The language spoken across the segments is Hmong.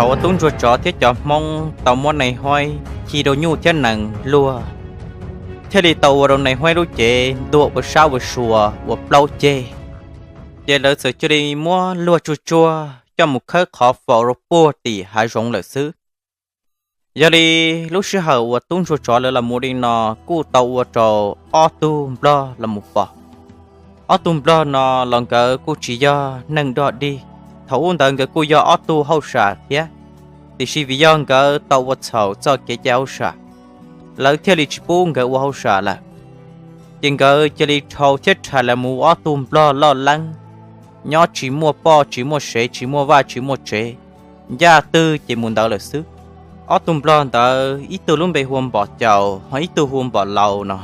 Thaum uas tub ntsuag tsov thiab cov Hmoob tau muab Nais Huaib khi rau nyuj thiab nees luag, thiaj li tau ua rau Nais Huaib lub cev ntuag ua sab ua sua ua plaub ceg. Ces lawv txawm cia li muab luag tsuj tsuag coj mus khawb qhov faus rau puag tim hav zoov lawm xwb. Yog li lub sij hawm uas tub ntsuag tsov lawv los mus li no kuj tau ua rau ob tug nplog los mus pom. Ob tug nplog no los nkawd kuj tsis yog neeg dog dig, thaum ub ntawd nkawd kuj yog ob tug hauj sam thiab, tiam sis vim yog nkawd tau ua txhaum txoj kev cai hauj sam, lawv thiaj li tsis pub nkawd ua hauj sam lawm. Ces nkawd cia li dhau thiab rhais los mus ua ob tug nplog loj leeb, nyob tsis muaj poj tsis muaj sev, tsis muaj vaj tsis muaj tsev, ncaj twg ces mus ntawd lawm xwb. Ob tug nplog ntawd ib tug lub npe hu ua Npom Caus, ho ib tug hu ua Npom Laus no.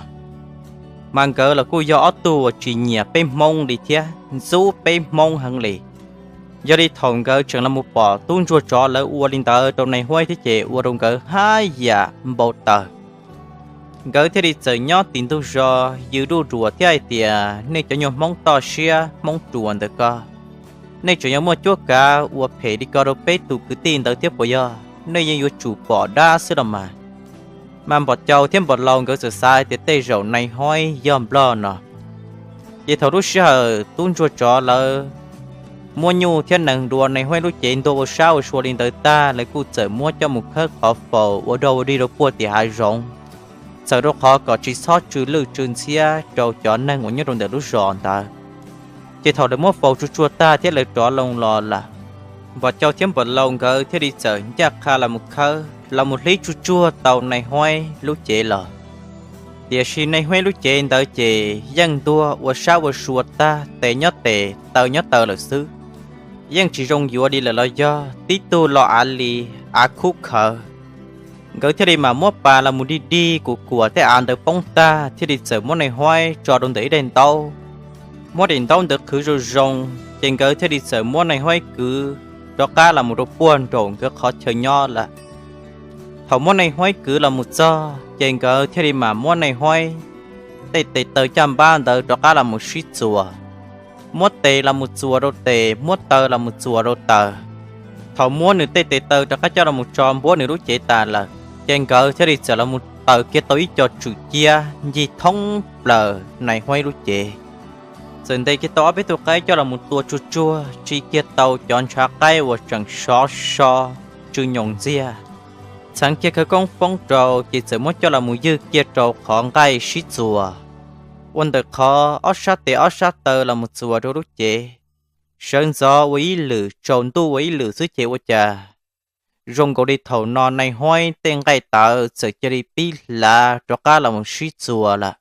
Mas nkawd los kuj yog ob tug uas tsis nyiam peb Hmoob li thiab ntxub peb Hmoob heev li. Yog li thaum nkawd tseem los mus pom tub ntsuag tsov lawv ua li ntawd rau Nais Huaib thiab ces ua rau nkawd haj yam npau taws. Nkawd thiaj li txawm nyob tim ntug zos yws ruj ruam thiab hais tias, nej cov nyuag Hmoob toj siab Hmoob ruam ntawm ko, nej tseem yuav muaj cuab kav ua phem li ko rau peb tus kwv tij ntawd thiab puas yog? Nej yeej yuav tsum pom dab xwb los mas. Mas Npom Caus thiab Npom Laus nkawd txawm xav hais tias tej zaum Nais Huaib yog nplog no. Ces thaum lub sij hawm tub ntsuag tsov lawv muab nyuj thiab nees dua Nais Huaib lub cev ntuag ua sab ua sua li ntawd tag, lawv kuj txawm muab coj mus khawb qhov faus ua dog ua dig rau puag tim hav zoov, txawm rau qhov kom tsis txhob tsw lwj tsw ntxhiab rau cov neeg uas nyob rau ntawm lub zos ntawd. Ces thaum lawv muab faus tsuj tsuag tag thiab lawv rov loo los lawm, Npom Caus thiab Npom Laus nkawd thiaj li txawm ncaj qha los mus khawb los mus hlib tsuj tsuag tau Nais Huaib lub cev los. Tiam sis Nais Huaib lub cev ntawd ces yeej ntuag ua sab ua sua tag, tes nyob tes taw nyob taw lawm xwb, yeej tsis zoo yuav li lawm los yog tib tug los av li av khub khawv. Nkawd thiaj li mam muab pas los mus dig dig kuam kuam tej av ntawd poob tag thiaj li txawm muab Nais Huaib tso rau ntawm ib daim ntaub. Muab daim ntaub ntawd qhwv zoo zoo, ces nkawd thiaj li txawm muab Nais Huaib kwv rov qab los mus rau puag nraum nkawd qhov chaw nyob lawm. Thaum muab Nais Huaib kwv los mus txog ces nkawd thiaj li mam muab Nais Huaib tej tes taw caj npab ntawd rov qab los mus sib txuas. Muab tes los mus txuas rau tes, muab taw los mus txuas rau taw. Thaum muab nws tej tes taw rov qab coj los mus tso npuab nws lub cev tas lawm, ces nkawd thiaj li txawm los mus taws kiag tau ib co tswm ciab ncig thoob plaws Nais Huaib lub cev. Txawm ntes kiag tau ob peb tug qaib coj los mus tua tsuj tsuag tsim kiag tau cov ntshav qaib uas tseem sov so tsw nyoos ntxiag. Txheev kiag khawv koob foob rau ces txawm muab coj los mus ywg kiag rau qhov nqaij sib txuas. Ua ntawm qhov ob sab tes ob sab taw los mus txuas rau lub cev, sawv ntxov ua ib lwm tsaus ntuj ua ib lwm xwb ces ua cas zoo nkaus li thaum no Nais Huaib tej nqaij tawv txawm cia li pib hlav rov qab los mus sib txuas lawm.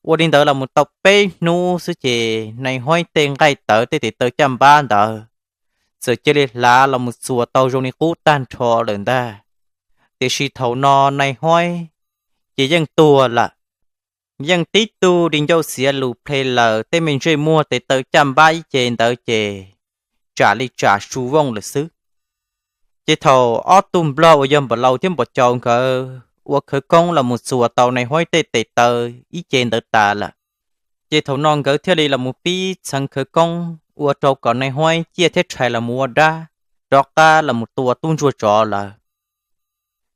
Ua li ntawd los mus tau peb hnub xwb ces Nais Huaib tej nqaij tawv tej tes taw caj npab ntawd txawm cia li hlav los mus txuas tau zoo li qub tag nrho lawm ntag. Tiam sis thaum no Nais Huaib ces yeej tuag lawm, yeej tib tug di ncauj xiav lus ple laws, tej me ntsej muag tes taw caj npab ib ce ntawd ces tsam li tsam su vooj lawm xwb. Ces thaum ob tug nplog uas yog Npam Laus thiab Npam Caus nkawd ua khawv koob los mus txuas tau Nais Huaib tej tes taw ib ce ntawd tas lawm, ces thaum no nkawd thiaj li los mus pib txheev khawv koob ua rau kom Nais Huaib ciaj thiab rhais los mus ua dab, rov qab los mus tua tub ntsuag tsov lawm.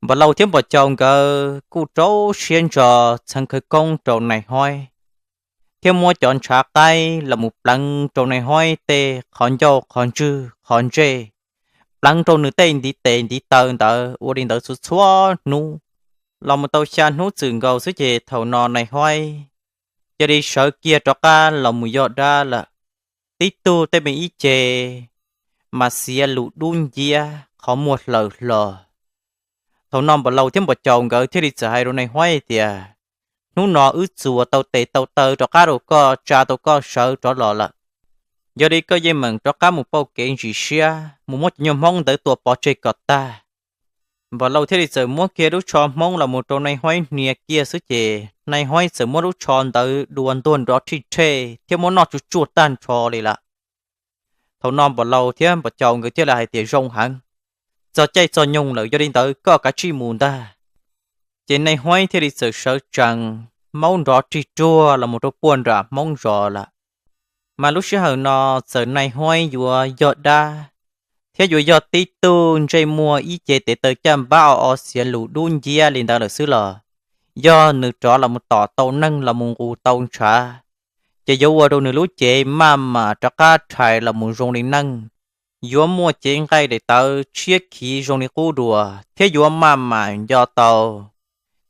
Npam Laus thiab Npam Caus nkawd kuj rau siab ntso txheev khawv koob rau Nais Huaib, thiab muab cov ntshav qaib los mus pleev rau Nais Huaib tej qhov ncauj qhov ntswg qhov ntsej, pleev rau nws tej ntiv tes ntiv taw ntawd ua li ntawd txhua txhua hnub. Los mus tau xya hnub txwm nkaus xwb ces thaum no Nais Huaib cia li sawv kiag rov qab los mus yog dab lawm. Tib tug tej me ib ce mas xiav lus dub nciab qhov muag hlaws hlo. Thaum no Npam Laus thiab Npam Caus nkawd thiaj li txawm hais rau Nais Huaib tias, hnub no wb txuas tau tes tau taw rov qab rau koj, tsa tau koj sawv rov los lawm. Yog li koj yeej meem rov qab mus pauj kev ntsis siab mus muab cov nyuag Hmoob ntawd tua pov tseg kom tag. Npam Laus thiaj li txawm muab kiag lub tsho Hmoob los mus rau Nais Huaib hnia kiag xwb ces Nais Huaib txawm muab lub tsho ntawd dua ntuag nrov rhij rhej thiab muab noj tsuj tsuag tag nrho li lawm. Thaum no Npam Laus thiab Npam Caus nkawd thiaj li hais tias zoo heev, txog caij txog nyoog lawm, yog li ntawd koj kav tsij mus ntag. Ces Nais Huaib thiaj li txawm sawv tsees maub nrov rhij ruag los mus rau puag nram Hmoob zos lawm. Mas lub sij hawm no txawm Nais Huaib yuav yog dab, thiab yuav yog tib tug ntsej muag ib ce tes taw caj npab o o xiav lus dub nciab li ntawd lawm xwb los, yog nws rov los mus tom tau neeg los mus nqus tau ntshav, ces yuav ua rau nws lub cev maj mam rov qab rhais los mus zoo li neeg, yuav muaj cev nqaij daim tawv tshiab khiv zoo li qub dua, thiab yuav maj mam nco tau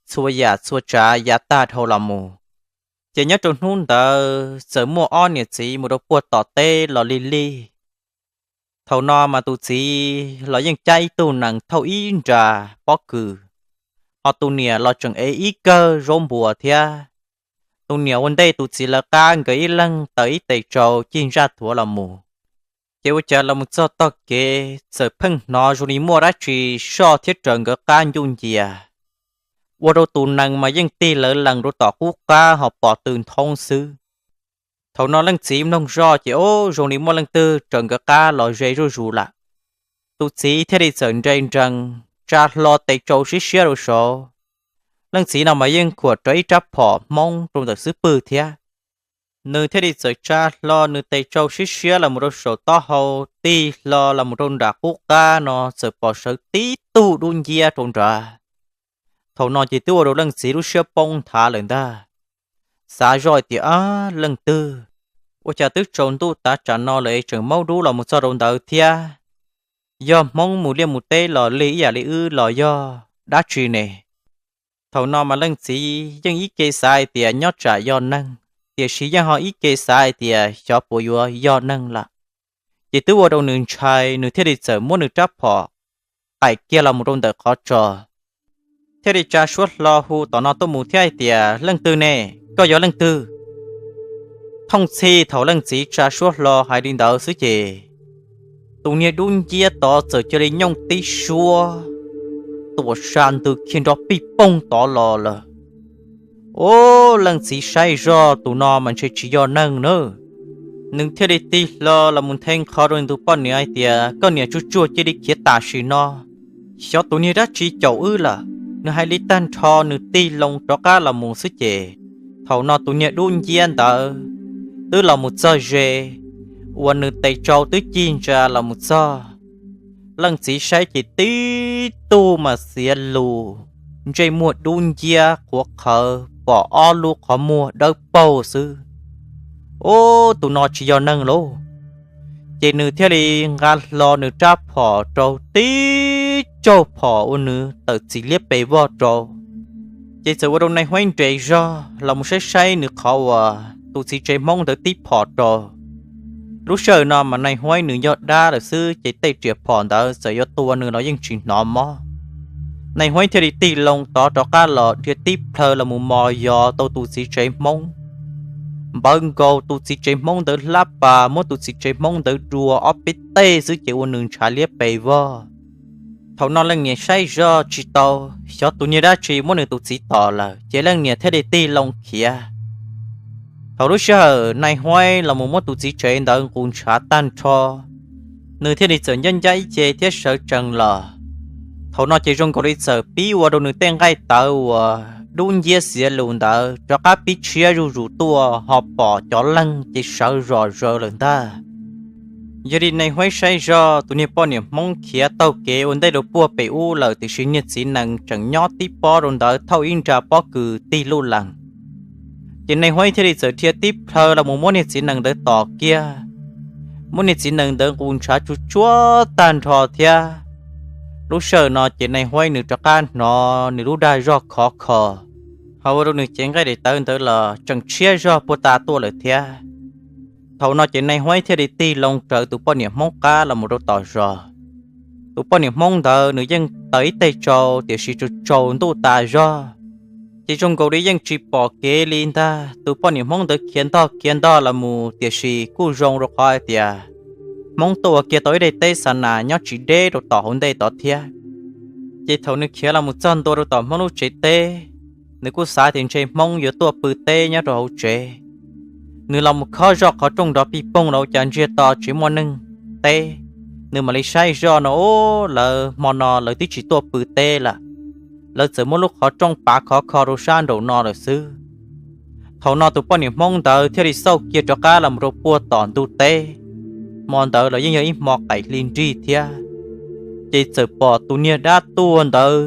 txhua yam txhua tsav yav tag dhau los mus. Ces nyob rau hnub ntawd txawm muaj ob niam txiv mus rau puag tom teb los lig lig. Thaum no mas tus txiv los yeej cab ib tug nees thauj ib nra pob kws, ho tus niam los tseem ev ib kawm zaub npua thiab. Tus niam ua ntej tus txiv lawv qab, nkawd ib leeg taws ib tes tsau cig ntsaj thuav los mus. Ces ua cas los mus txog tog kev txawm pheej hnov zoo li muaj dab tsi soj thiab raws nkawd qab ncuj ncia, ua rau tus nees mas yeej tig lawv lees rau tom qub qab ho pom tw nthoob xwb. Thaum no leej txiv mloog zoj ces o zoo li muaj leej twg raws nkawd qab los ze zuj zus lawm. Tus txiv thiaj li txawm nres nrees tsa hlo tes tsau siab siab rau saud. Leej txiv no mas yeej khuam rau ib rab phom hmoob rau ntawm xub pwg thiab. Nws thiaj li txawm tsa hlo nws tes tsau siab siab los mus rau saum taub hau, tig hlo los mus rau nram qub qab no txawm pom sawv tib tug dub nciab rau nrad. Thaum no ces twb ua rau leej txiv lub siab poob nthav lawm ntag. Xav zoj tias, ab, leej twg, ua cas twb tsaus ntuj tav tsam no lawm es tseem maub dub los mus txog rau ntawd thiab? Yog hmoob mus liaj mus teb los lig ib yam li wb los yog dab tsi ne? Thaum no mas leej txiv yeej ib ke xav hais tias nyob tsam yog neeg, tiam sis yeej ho ib ke xav hais tias xyov puas yuav yog neeg lawm. Ces twb ua rau nws ntshai, nws thiaj li txawm muab nws rab phom qaim kiag los mus rau ntawm qhov tso, thiaj li tsa suab hlo hu tom no tuaj mus thiab hais tias, leej twg ne? Koj yog leej twg? Thooj txhij thaum leej txiv tsa suab hlo hais li ntawd xwb ces tus niag dub nciab tod txawm cia li nyooj tib suab tuam sa ntws khiav nrov pij poog tod los lawm. Ub, leej txiv saib zoj tus no mas ntshe tsis yog neeg na. Nws thiaj li tig hlo los mus nthe nqho rau nws tus poj niam hais tias, koj niam tsuag tsuag cia li khiav tam sim no, xyov tus niag dab tsi caum wb lawm. Nws hais li tag nrho nws tig loo rov qab los mus xwb ces thaum no tus niag dub nciab ntawd twb los mus txog ze, uas nws tes tsau twb cig ntsa los mus txog. Leej txiv saib ces tib tug mas xiav lus, ntsej muag dub nciab qhuav qhawv pom ob lub qhov muag dawb paug xwb. Ub, tus no tsis yog neeg lauj. Ces nws thiaj li nqa hlo nws rab phom rau tib tsaug phom ua nws tawm txiv liab pes vog rau. Ces txawm ua rau Nais Huaib nres zog los mus saib saib nws qhov uas tus txiv tsev Hmoob ntawd tib phom rau. Lub sij hawm no mas Nais Huaib nws yog dab lawm xwb ces tej riam phom ntawd txawm yuav tua nws los yeej tsis hnov mob. Nais Huaib thiaj li tig loo tod rov qab los dhia tib plhaw los mus mos yos tau tus txiv tsev Hmoob, npawv nkaus tus txiv tsev Hmoob ntawd hlab pas, muab tus txiv tsev Hmoob ntawd dua ob peb teg xwb ces ua nws ntshav liab pes vog. Thaum no leej niam saib zog tsis tau, xyov tus niag dab tsi muab nws tus txiv tom lawm ces leej niam thiaj li tig loo khiav. Thaum lub sij hawm Nais Huaib los mus muab tus txiv tsev ntawd nqus ntshav tag nrho, nws thiaj li txawm ncaj ncaj ib ce thiab sawv tsees los. Thaum no ces zoo nkaus li txawm pib ua rau nws tej nqaij tawv uas dub nciab xiav lus ntawd rov qab pib tshiab zuj zus tuaj ho pom cov leeg ces sawv zom zaws lawm ntag. Yog li Nais Huaib saib zog tus niag poj niam Hmoob khiav taug kev ua ntej rau puag pem ub lawm tiam sis niag txiv nees tseem nyob tib pob rau ntawd thauj ib nra pob kws tig luj lees. Ces Nais Huaib thiaj li txawm dhia tib plhaw los mus muab niag txiv nees ntawd tom kiag, muab niag txiv nees ntawd nqus ntshav tsuj tsuag tag nrho thiab. Lub sij hawm no ces Nais Huaib nws rov qab hnov nws lub dag zog khov kho, ho ua rau nws cev nqaij daim tawv ntawd los tseem tshiab zog puag ta tuaj lawm thiab. Thaum no ces Nais Huaib thiaj li tig loo raws tus poj niam Hmoob qab los mus rau tom zos. Tus poj niam Hmoob ntawd nws yeej taws ib teg tsau tiam sis tsaus tsaus ntuj tas zog, ces zoo nkaus li yeej tsis pom kev li ntag. Tus poj niam Hmoob ntawd khiav ntog khiav ntog los mus tiam sis kuj zoo rau qhov hais tias Hmoob tuaj ua kiag tau ib daim teb xa nas nyob tsis deb rau tom hauv ntej tod thiab. Ces thaum nws khiav los mus txog ntua rau tom Hmoob lub tsev teb, nws kuj xav tias ntshe Hmoob yuav tuaj pw teb nyob rau hauv tsev. Nws los mus khob zoj qhov rooj nrov pij poog los ua cas ntsiag to tsis muaj neeg teb. Nws mam li saib zoj no, ub, lawv hmo no lawv twb tsis tuaj pw teb lawm, lawv txawm muab lub qhov rooj pav khov kho rau sab nraum no lawm xwb. Thaum no tus poj niam Hmoob ntawd thiaj li xauj kiag rov qab los mus rau puag tom ntug teb, hmo ntawd los yeej yog ib hmo qaim hli nrig thiab. Ces txawm pom tus niag dab tuag ntawd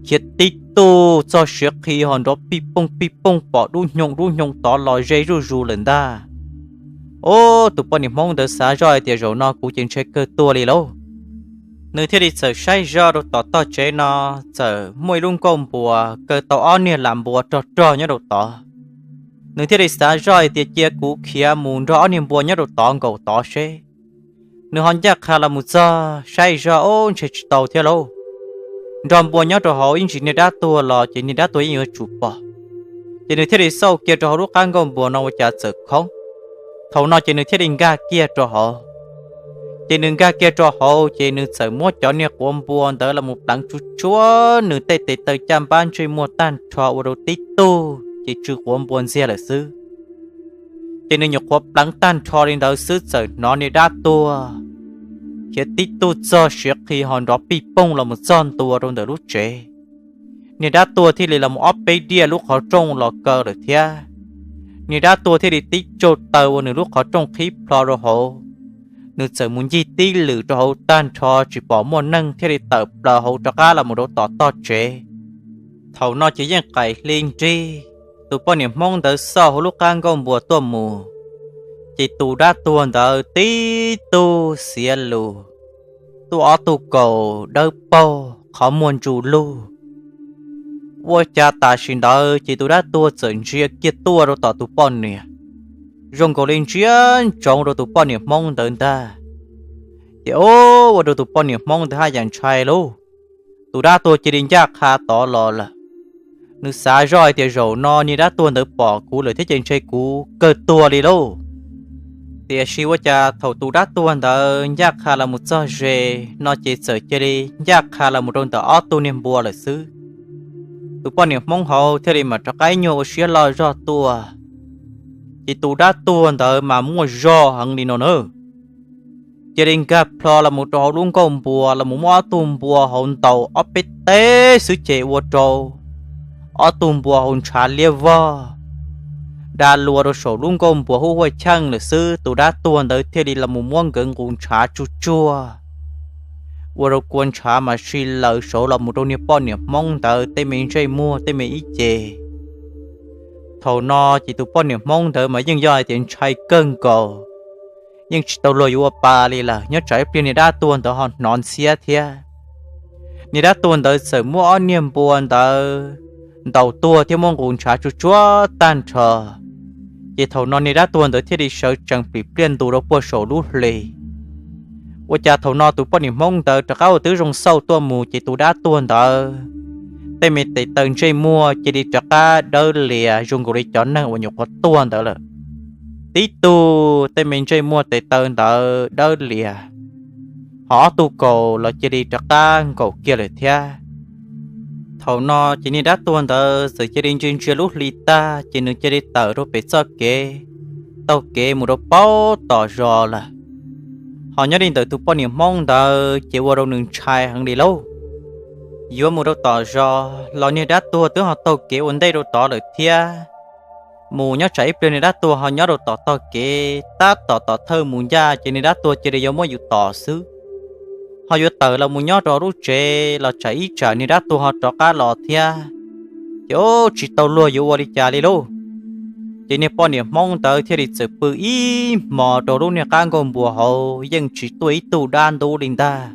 khiav tib tug txog siav qhi ho nrov pij pooj pij pooj pom dub hnyoo dub hnyoo tod los ze zuj zus lawm ntag. Ub, tus poj niam Hmoob ntawd xav zoj hais tias zaum no kuv ces ntshe kawg tuag li lauj. Nws thiaj li txawm saib zoj rau tom tog tsev no, txawm muaj ib lub nkuaj npua kaw tau ob niag las npua rog rog nyob rau tod. Nws thiaj li xav zoj hais tias cia kuv khiav mus nrog ob niag npua nyob rau tod nkaum tod seb. Nws ho ncaj qha los mus txog saib zoj, ub, ntshe tsis tau thiab lauj. Nrog npua nyob rau hauv ib ntsis niag dab tuag los ces niag dab tuag yeej yuav tsum pom. Ces nws thiaj li xauj kiag rau hauv lub qab nkuaj npua no ua cas txawm khoob. Thaum no ces nws thiaj li nkag kiag rau hauv. Ces nws nkag kiag rau hauv ces nws txawm muab cov niag quav npua ntawd los mus pleev tsuj tsuav nws tej tes taw caj npab ntsej muag tag nrho ua rau tib tug ces tsw quav npua ntxiag lawm xwb. Ces nws nyuam qhuav pleev tag nrho li ntawd xwb txawm hnov niag dab tuag khiav tib tug txog siav qhi ho nrov pij pooj los mus txog ntua rau ntawm lub tsev. Niag dab tuag thiaj li los mus ob peb diaj lub qhov rooj los kaw lawm thiab. Niag dab tuag thiaj li tib tsaug taw ua nws lub qhov rooj qhib plho rau hauv. Nws txawm mus ncig tib lwm rau hauv tag nrho tsis pom muaj neeg thiaj li tawm plaws hauv rov qab los mus rau tom tog tsev. Thaum no ces yeej qaim hli nrig, tus poj niam Hmoob ntawd xauj hauv lub qab nkuaj npua tuaj mus, ces tus dab tuag ntawd tib tug xiav lus, tuaj ob tug kaus dawb paug qhov muag ntsuj lug. Ua cas tam sim ntawd ces tus dab tuag txawm ntsia kiag tuaj rau tom tus poj niam, zoo nkaus li ntsia ntsoov rau tus poj niam Hmoob ntawd ntag. Ces ua rau tus poj niam Hmoob ntawd haj yam ntshai lauj. Tus dab tuag cia li ncaj qha tod los lawm. Nws xav zoj hais tias zaum no niag dab tuag ntawd pom kuv lawm thiab ces ntshe kuv kawg tuag li lauj. Tiam sis ua cas thaum tus dab tuag ntawd ncaj qha los mus txog ze no ces txawm cia li ncaj qha los mus rau ntawm ob tug niag npua lawm xwb. Tus poj niam Hmoob hauv thiaj li mam rov qab nyuag ua siab loj zog tuaj. Ces tus dab tuag ntawd mas muaj zog heev li no na. Cia li nkag plho los mus rau hauv lub nkuaj npua los mus muab ob tug npua hauv ntaus ob peb teg xwb ces ua rau ob tug npua hauv ntshav liab vog, da lua rau saum lub nkuaj npua hub huaj cheej lawm xwb. Tus dab tuag ntawd thiaj li los mus muab nkawd nqus ntshav tsuj tsuag, ua rau kua ntshav mas si laws saud los mus rau niag poj niam Hmoob ntawd tej me ntsej muag tej me ib ce. Thaum no ces tus poj niam Hmoob ntawd mas yeej yog hais tias ntshai kawg nkaus, yeej tsis tau luag yuav ua pa li lawm, nyob tsam ib pliag niag dab tuag ntawd ho hnov ntxhiab thiab. Niag dab tuag ntawd txawm muab ob niag npua ntawd ntaus tuag thiab muab nqus ntshav tsuj tsuag tag nrho. Ces thaum no niag dab tuag ntawd thiaj li sawv tsees plim pliaj ntus rau puag saum lub hli. Ua cas thaum no tus poj niam Hmoob ntawd rov qab ua tib zoo xauj tuaj mus ces tus dab tuag ntawd tej me tes taw ntsej muag cia li rov qab dawb lias zoo nkaus li cov neeg uas nyuam qhuav tuag ntawd lawm. Tib tug tej me ntsej muag tes taw ntawd dawb lias, ho ob tug kaus los cia li rov qab nkaum kiag lawm thiab. Thaum no ces niag dab tuag ntawd txawm cia li ntsia ntsia lub hli tag ces nws cia li tawm rau pem txoj kev, taug kev mus rau paub tom zos lawm. Ho nyob li ntawm tus poj niam Hmoob ntawd ces ua rau nws ntshai heev li lauj. Yuav mus rau tom zos los niag dab tuag twb ho taug kev ua ntej rau tod lawm thiab. Mus nyob tsam ib pliag niag dab tuag ho nyob rau tom tog kev tab tom tom thawj mus ncaj ces niag dab tuag cia li yuav muab yus tom xwb. Ho yuav tawm los mus nyob rau lub tsev los tsam ib tsam niag dab tuag ho rov qab los thiab, ces tsis tau luag yuav ua li cas li lauj. Ces niag poj niam Hmoob ntawd thiaj li txawm pw ib hmos rau lub niag qab nkuaj npua hauv yeej tsis tuaj ib tug dab ntub li ntag.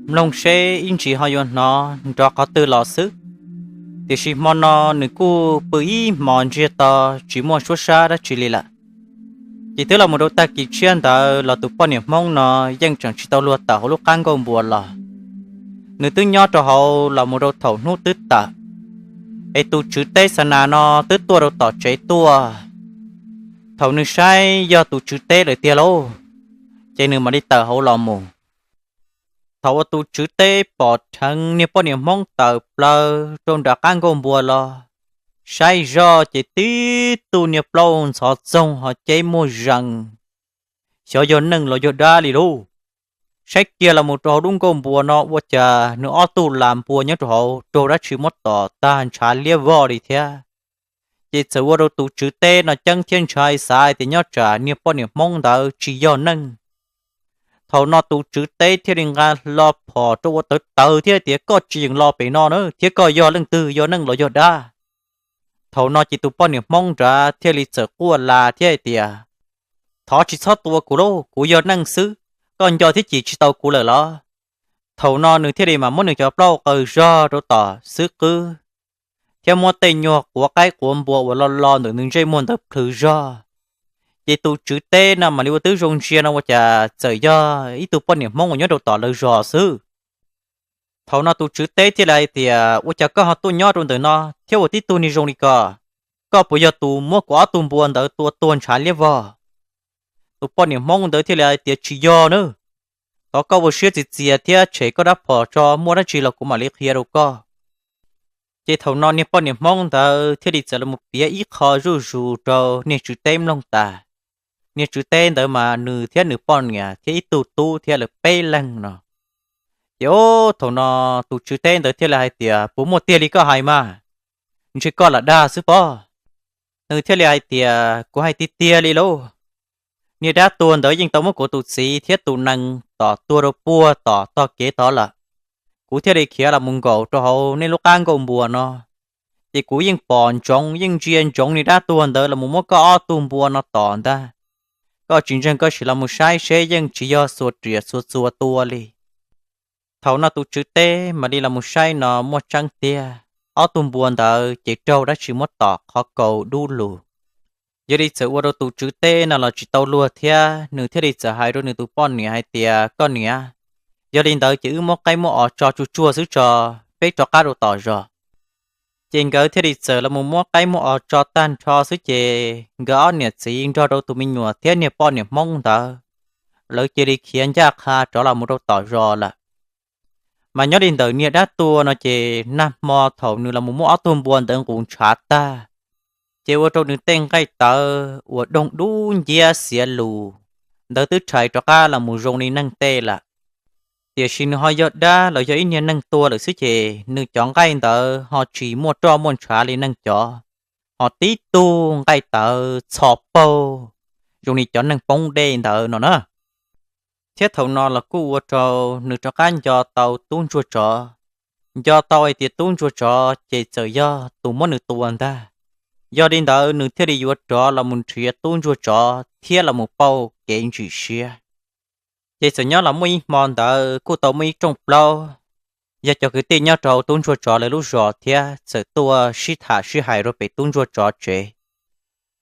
Mloog seb ib ntsis ho yuav hnov nrov qhov twg los xwb. Tiam sis hmo no nws kuj pw ib hmos ntsiag to tsis muaj suab sab dab tsi li lawm. Ces twb los mus rau tag kis tshiab ntawd los tus poj niam Hmoob no yeej tseem tsis tau luag tawm hauv lub qab nkuaj npua los. Nws twb nyob rau hauv los mus rau thaum hnub twb tawm, es tus tswv teb xa nas no twb tuaj rau tom tsev tuaj. Thaum nws saib yog tus tswv teb lawm tiag lauj, ces nws mam li tawm hauv los mus. Thaum uas tus tswv teb pom dheev niag poj niam Hmoob tawm plaws rau nram qab nkuaj npua los, saib zoj ces tib tug niag plaub ntxhov txoog ho ceb muag zees, xyov yog neeg los yog dab li lauj. Saib kiag los mus rau hauv lub nkuaj npua no ua cas nws ob tug las npua nyob rau hauv raug dab tsi muab tom tag ntshav liab vog li thiab. Ces txawm ua rau tus tswv teb no ceeb thiab ntshai xav hais tias nyob tsam niag poj niam Hmoob ntawd tsis yog neeg, Thaum no tus tswv teb thiaj li nqa hlo phom rau ua tawv tawv thiab tias, Koj tsis yeem los pem no na, thiab koj yog leej twg, yog neeg los yog dab? Thaum no ces tus poj niam Hmoob nrad thiaj li txawm quaj las thiab hais tias, Thov tsis txhob tua kuv lauj, kuv yog neeg xwb, koj nco thiab cim tsis tau kuv lawm los? Thaum no nws thiaj li mam muab nws cov plaub qaws zog rau tom xwb qwb, thiab muab tej nyuag quav qaib quav npua uas lo lo ntawm nws ntsej muag ntawd plhws zog. Ces tus tswv teb no mam li ua tib zoo ntsia no ua cas txawm yog ib tug poj niam Hmoob uas nyob rau tom lawv zos xwb. Thaum no tus tswv teb thiaj li hais tias, Ua cas koj ho tuaj nyob rau ntawm no thiab ua tib tug niag zoo li ko? Koj puas yog tus muab kuv ob tug npua ntawd tua tuag ntshav liab vog? Tus poj niam Hmoob ntawd thiaj li hais tias, Tsis yog nawb, thov koj ua siab txias txias thiab tshem koj rab phom tso, muaj dab tsi los kuv mam li qhia rau koj. Ces thaum no niag poj niam Hmoob ntawd thiaj li txawm los piav ib qho zuj zus rau niag tswv teb mloog tas. Niag tswv teb ntawd mas nws thiab nws poj niam thiab ib tug tub thiab lawv peb leeg no. Ces thaum no tus tswv teb ntawd thiaj li hais tias, Puas muaj tiag li koj hais mas? Ntshe koj lam dag xwb pob. Nws thiaj li hais tias, Kuv hais tiag tiag li lauj, niag dab tuag ntawd yeej tau muab kuv tus txiv thiab tus nees tom tuag rau puag tom tog kev tod lawm. Kuv thiaj li khiav los mus nkaum rau hauv nej lub qab nkuaj npua no, ces kuv yeej pom ntsoov yeej ntsia ntsoov niag dab tuag ntawd los mus muab koj ob tug npua no tom ntag. Koj tsis ntseeg koj sim los mus saib seb yeej tsis yog xuas riam xuas txuas tua li. Thaum no tus tswv teb mam li los mus saib no muaj tseeb tiag, ob tug npua ntawd ces raug dab tsi muab tom qhov kaus dub lug. Yog li txawm ua rau tus tswv teb no los tsis tau luag thiab, nws thiaj li txawm hais rau nws tus poj niam hais tias, Koj niam, yog li ntawd ces wb muab qaib muab os tso tsuag tsuag xwb tso, peb rov qab rau tom zos. Ces nkawd thiaj li txawm los mus muab qaib muab os tso tag nrho xwb ces nkawd ob niam txiv nrog rau tus me nyuam thiab niag poj niam Hmoob ntawd, lawv cia li khiav ncaj qha rov los mus rau tom zos lawm. Mas nyob li ntawm niag dab tuag no ces nag hmo thaum nws los mus muab ob tug npua ntawd nqus ntshav tag, ces ua rau nws tej nqaij tawv uas doog dub nciab xiav lus ntawd twb rhais rov qab los mus zoo li neeg tej lawm. Tiam sis nws ho yog dab los yog ib niag neeg tuag lawm xwb ces nws cov nqaij ntawd ho tsis muaj roj muaj ntshav li neeg cov, ho tib tug nqaij tawv txho paug zoo li cov neeg poob dej ntawd no na. Thiab thaum no los kuj ua rau nws rov qab nco tau tub ntsuag tsov, nco tau hais tias tub ntsuag tsov ces txawm yog tus muab nws tua ntag. Yog li ntawd nws thiaj li yuav rov los mus nrhiav tub ntsuag tsov thiab los mus pauj kev ntsim siab. Ces txawm nyob los muaj ib hmo ntawd kuj tau muaj ib rooj plaub, yog cov kwv tij nyob rau hauv tub ntsuag tsov lawv lub zos thiab txawm tuaj sib tham sib hais rau pem tub ntsuag tsov tsev.